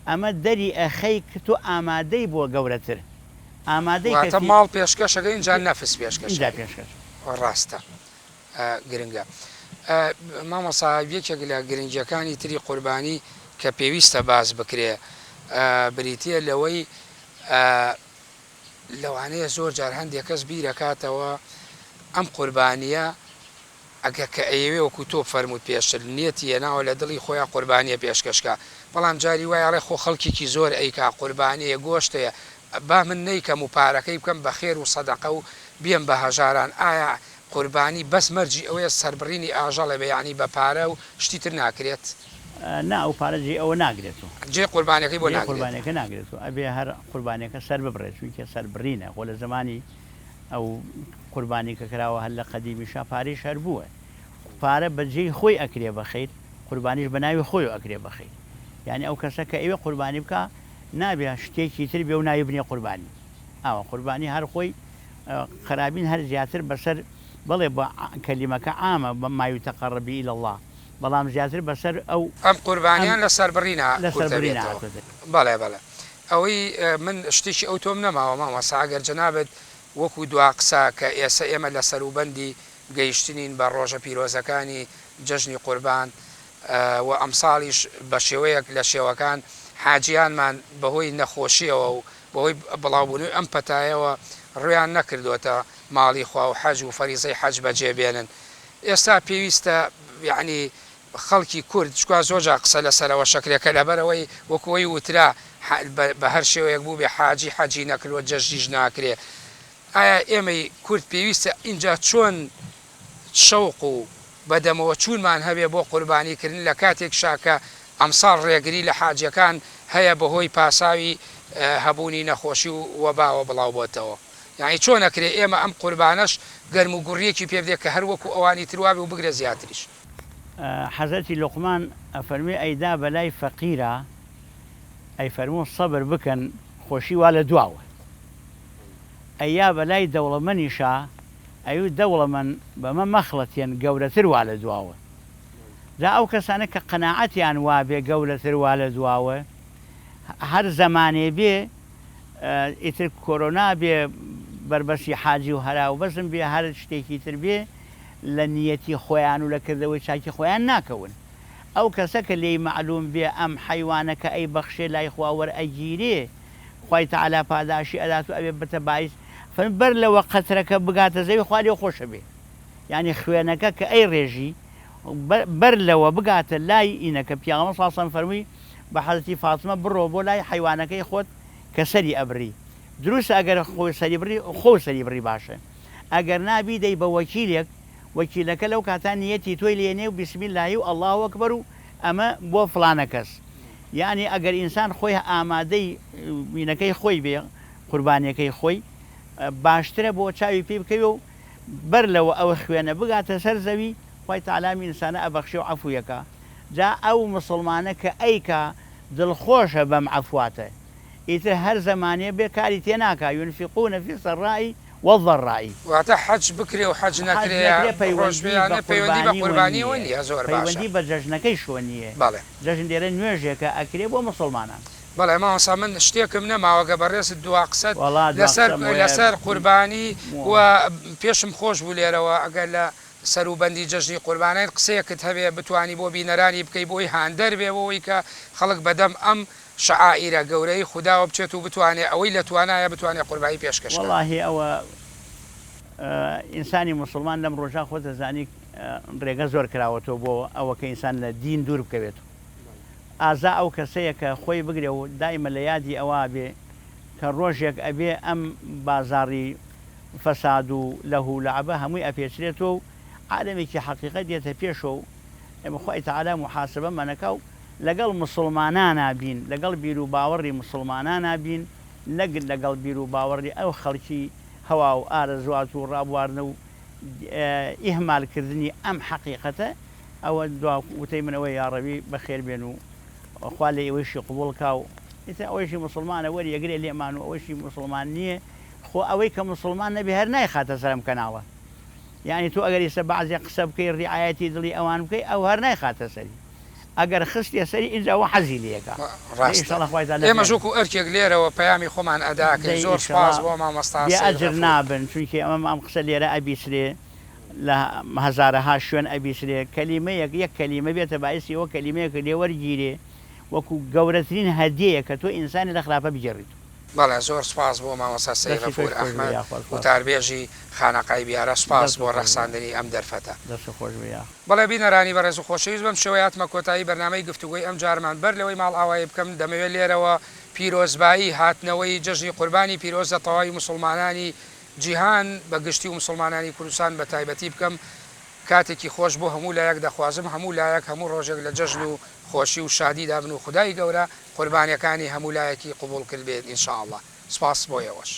ئەمە دەری ئەخەی کە تۆ ئامادەی بۆ گەورەتر ئامادەی کە واتە فی ماڵ پێشکەشەکەی ئینجا نەفس ئینجا پێشکەشەکەی پێشکەش. ڕاستە گرنگە مامۆستا یەکێک لە گرنگیەکانی تری قوربانی کە پێویستە باس بکرێ بریتیە لەوەی لەوانەیە زۆر جار هەندێک کەس بیرەکاتەوە ئەم قوربانیە ئەگەر کە ئەیەوێ وەکو تۆ فەرمووت پێشتر نیەتی هێناوە لە دڵی خۆیا قوربانیە پێشکەش کا بەڵام جاری وایە ئەڵێ خۆ خەڵکیکی زۆر ئەیکا قوربانیە گۆشتەیە با من نەیکەم و پارەکەی بکەم بە خێر و سەدەقە و بیەم بە هەژاران ئایا قوربانی بەس مەرجی ئەوەیە سەربڕینی ئاژەڵێ بێ یەعنی بە پارە و شتی تر ناکرێت؟ نا ئەو پارە جێی ئەوە ناگرێتەوە. جێی قوربانیەکەی بۆ جێی ناگرێتەوە. قوربانیەکە ناگرێتەوە ئەبێ هەر قوربانیەکە سەر ببڕێت چونکە سەربڕینە خۆ لە زەمانی ئەو قوربانی کە کراوە هەر لە قەدیمیشا پارەیش هەر بووە پارە بە جێی خۆی ئەکرێ بە خەیر قوربانیش بە ناوی خۆیەوە ئەکرێ بە خەیر یانی ئەو کەسە کە ئەیوێ قوربانی بکا نابێ شتێکی تر بێ و ناوی بنێ قوربانی ئاوا قوربانی هەر خۆی قەرابین هەر زیاتر بەسەر بەڵێ بە کەلیمەکە عامە بە ما یتقرب به الی اللە بەڵام زیاتر بەسەر ئەو ئەم ئەم قوربانیان لە سەربڕینا لە کورتە سەربڕینا بێتەوە. هاتۆتە. بەڵێ بەڵێ ئەوەی من شتێکی ئەوتۆم نەماوە مامۆستا ئەگەر جەنابت وەکو دوا قسە کە ئێسە ئێمە لە سەروبەندی گەیشتنین بە ڕۆژە پیرۆزەکانی جەژنی قوربان و ئەمساڵیش بە شێوەیەک لە شێوەکان حاجیانمان بەهۆی نەخۆشیەوە و بەهۆی بڵاوبوونەوەی ئەم پەتایەوە ڕویان نەکردۆتە ماڵی خوا و حەج و فەریزەی حەج بەجێ بێنن ئێستا پێویستە یەعنی خەڵکی کورد چکا زۆر جار قسە لەسەر ئەوە شەکرێ کە لەبەرئەوەی وەکو ئەوەی وترا بە هەر شێوەیەک بووبێ حاجی حەجی نەکردوە جەژنیش ناکرێ ئایا ئێمەی کورد پێویستە ئینجا چۆن شەوق و بەدەمەوە چوونمان هەبێ بۆ قوربانی کردن لە کاتێکشا کە ئەمساڵ ڕێگری لە حاجیەکان هەیە بەهۆی پاساوی هەبوونی نەخۆشی و وەباوە بڵاو بۆتەوە یانی چۆن ئەکرێ ئێمە ئەم قوربانەش گەرم و گوڕیەکی پێ بدرێ کە هەر وەکو ئەوانی تر وابێ و بگرە زیاتریش. حەزرەتی لوقمان ئەفەرموێ ئەیدا بەلای فەقیرا ئەیفەرموو سەبر بکەن خۆشی وا لە دواوە ئەیا بەلای دەوڵەمەنیشا ئەیوت دەوڵەمەن بەمە مەخڵەتێن گەورەتر وا لە دواوە جا ئەو کەسانە کە قەناعەتیان وابێ گەورەتر وا لە دواوە هەر زەمانێ بێ ئیتر کۆرۆنا بێ بەربەستی حاجی و هەرا و بەزم بێ هەر شتێکی تر بێ لە نیەتی خۆیان و لە کردەوەی چاکی خۆیان ناکەون. ئەو کەسە کە لێی مەعلوم بێ ئەم حەیوانە کە ئەیبەخشێ لای خوا وەرئەگیرێ خوای تەعالا پاداشی ئەدات و ئەبێ بتە بایس فەرمی بەر لەوە قەترەکە بگاتە زەوی خوا لێ خۆشە بێ یانی خوێنەکە کە ئەیڕێژی بەر لەوە بگاتە لای ئینەکە پیاغەمبەر صلی اللە علیە وسلم فەرمووی بە حەزرەتی فاتمە بڕۆ بۆ لای حەیوانەکەی خۆت کە سەری ئەبڕی دروستە ئەگەر خۆی سەری بڕی خۆو سەری بڕی باشە ئەگەر نا بیدەی بە وەکیلێک وەکیلەکە لەو کاتە نیەتی تۆی لێنێ و بسم اللە و اللە اکبر و ئەمە بۆ فڵانە کەس یانی ئەگەر ئینسان خۆی ئامادەی مینەکەی خۆی بێ قوربانیەکەی خۆی باشترە بۆ چاوی پێ بکەوێ و بەر لەوە ئەو خوێنە بگاتە سەر زەوی خوای تەعالا ئەم ئینسانە ئەبەخشێ و عەفوی ئەکا جا ئەو موسڵمانە کە ئەیکا دڵخۆشە بەم عەفواتە ئیتر هەر زەمانێ بێ کاری تێ ناکا ينفقون في السراء والضراء. واتە حەج بکرێ و حەج حەج نەکرێ نەکرێ ڕۆژ پەیوەندی بێ بە یان نە پەیوەندی بە قوربانیوە قوربانیەوە نییە نییە زۆر باشە. پەیوەندی بە جەژنەکەیشوە نییە بەڵێ. جەژن لێرە نوێژێکە ئەکرێ بۆ موسڵمانان. بەڵێ مامۆستا من شتێکم نەماوە گە بەڕێزت دوا قسەت وەڵا دوا لەسەر قسەم ئەوەیە لەسەر قوربانی و م. پێشم خۆش بوو لێرەوە ئەگەر لە سەروبەندی جەژنی قوربانین قسەیەکت هەبێ بتوانی بۆ بینەرانی بکەی بۆی هاندەر بێ بۆ ئەوەی کە خەڵک بەدەم ئەم شەعائیرە گەورەی خوداوە بچێت و بتوانێ ئەوەی لە توانایە بتوانێ قوربانی پێشکەش کا. وەڵاهی ئەوە ئینسانی موسڵمان لەم ڕۆژا خۆت ئەزانی ڕێگە زۆر کراوەتەوە بۆ ئەوە کە ئینسان لە دین دوور بکەوێتەوە ئازا ئەو کەسەیە کە خۆی بگرێ و دایمە لە یادی ئەوە بێ کە ڕۆژێک ئەبێ ئەم بازاڕی فەساد و لەهو و لەعبە هەمووی ئەپێچرێتەوە و عالەمێکی حەقیقەت دێتە پێشەوە و ئێمە خوای تەعالا موحاسەبەمان ئەکا و. لەگەڵ موسڵمانانا بین، لەگەڵ بیروباوەڕی موسڵمانانا بین، نەک لەگەڵ بیروباوەڕی ئەو خەڵکی هەوا و ئارەزوات و ڕابواردن و ئیهمال کردنی ئەم حەقیقەتە، ئەوە دوا وتەی من ئەوەیە یاڕەبی بەخێر بێن و خوا لە ئێوەیشی قبوڵ کا و ئیتر ئەوەیشی موسڵمانە وەریئەگرێ لێمان و ئەوەیشی موسڵمان نییە خۆ ئەوەی کە موسڵمان نەبێ هەر نایخاتە سەر ئەم کەناڵە یانی تۆ ئەگەر ئیستا بەعزێ قسە بکەی ڕیعایەتی دڵی ئەوان بکەی ئەو هەر نایخاتە سەری ئەگەر خستیە سەری ئینجا ئەوە حەزی لێ ئەکا دەی ڕاستە ئیشەڵا خوای تەعالا ئێمەش فێر وەکو ئەرکێک لێرەوە پەیامی خۆمان ئەدا ئەکەین دەی زۆر سوپاس ئیشەڵا بۆ مامۆستا بێ سەید ئەجر غەفور. نابن چونکی ئەمە ئەم قسە لێرە ئەبیسرێ لە هەزارەها شوێن ئەبیسرێ کەلیمەیەک یەک کەلیمە بێتە بایسی ئەوە کەلیمەیەک لێ وەرگیرێ وەکو گەورەترین هەدیەیە کە تۆ ئینسانی لە خراپە بگێڕیتەوە. بەڵێ زۆر سوپاس بۆ مامۆستا سەی دەستی تۆش غەفور خۆش بێ ئەحمەد یاخوا سوپاس. وتاربێژی خانەقای بیارە سوپاس دەستت بۆ خۆش بێ. ڕەخساندنی ئەم دەرفەتە. دەستت خۆش بێ یاخوا. بەڵێ بینەرانی بەڕێز و خۆشەویست بەم شێوەیە هاتمە کۆتایی بەرنامەی گفتوگۆی ئەمجارمان بەر لەوەی ماڵئاوایی بکەم دەمەوێت لێرەوە پیرۆزبایی هاتنەوەی جەژنی قوربانی پیرۆز لە تەواوی موسوڵمانانی جیهان بە گشتی و موسوڵمانانی کوردستان بە تایبەتی بکەم کاتێکی خۆش بۆ هەموو لایەک دەخوازم هەموو لایەک هەموو ڕۆژێک لە جەژن و خۆشی و شادیدا بن و خودای گەورە قوربانیەکانی هەموو لایەکی قبوڵ کردبێت ان شاء اللە سپاس بۆ ئێوەش.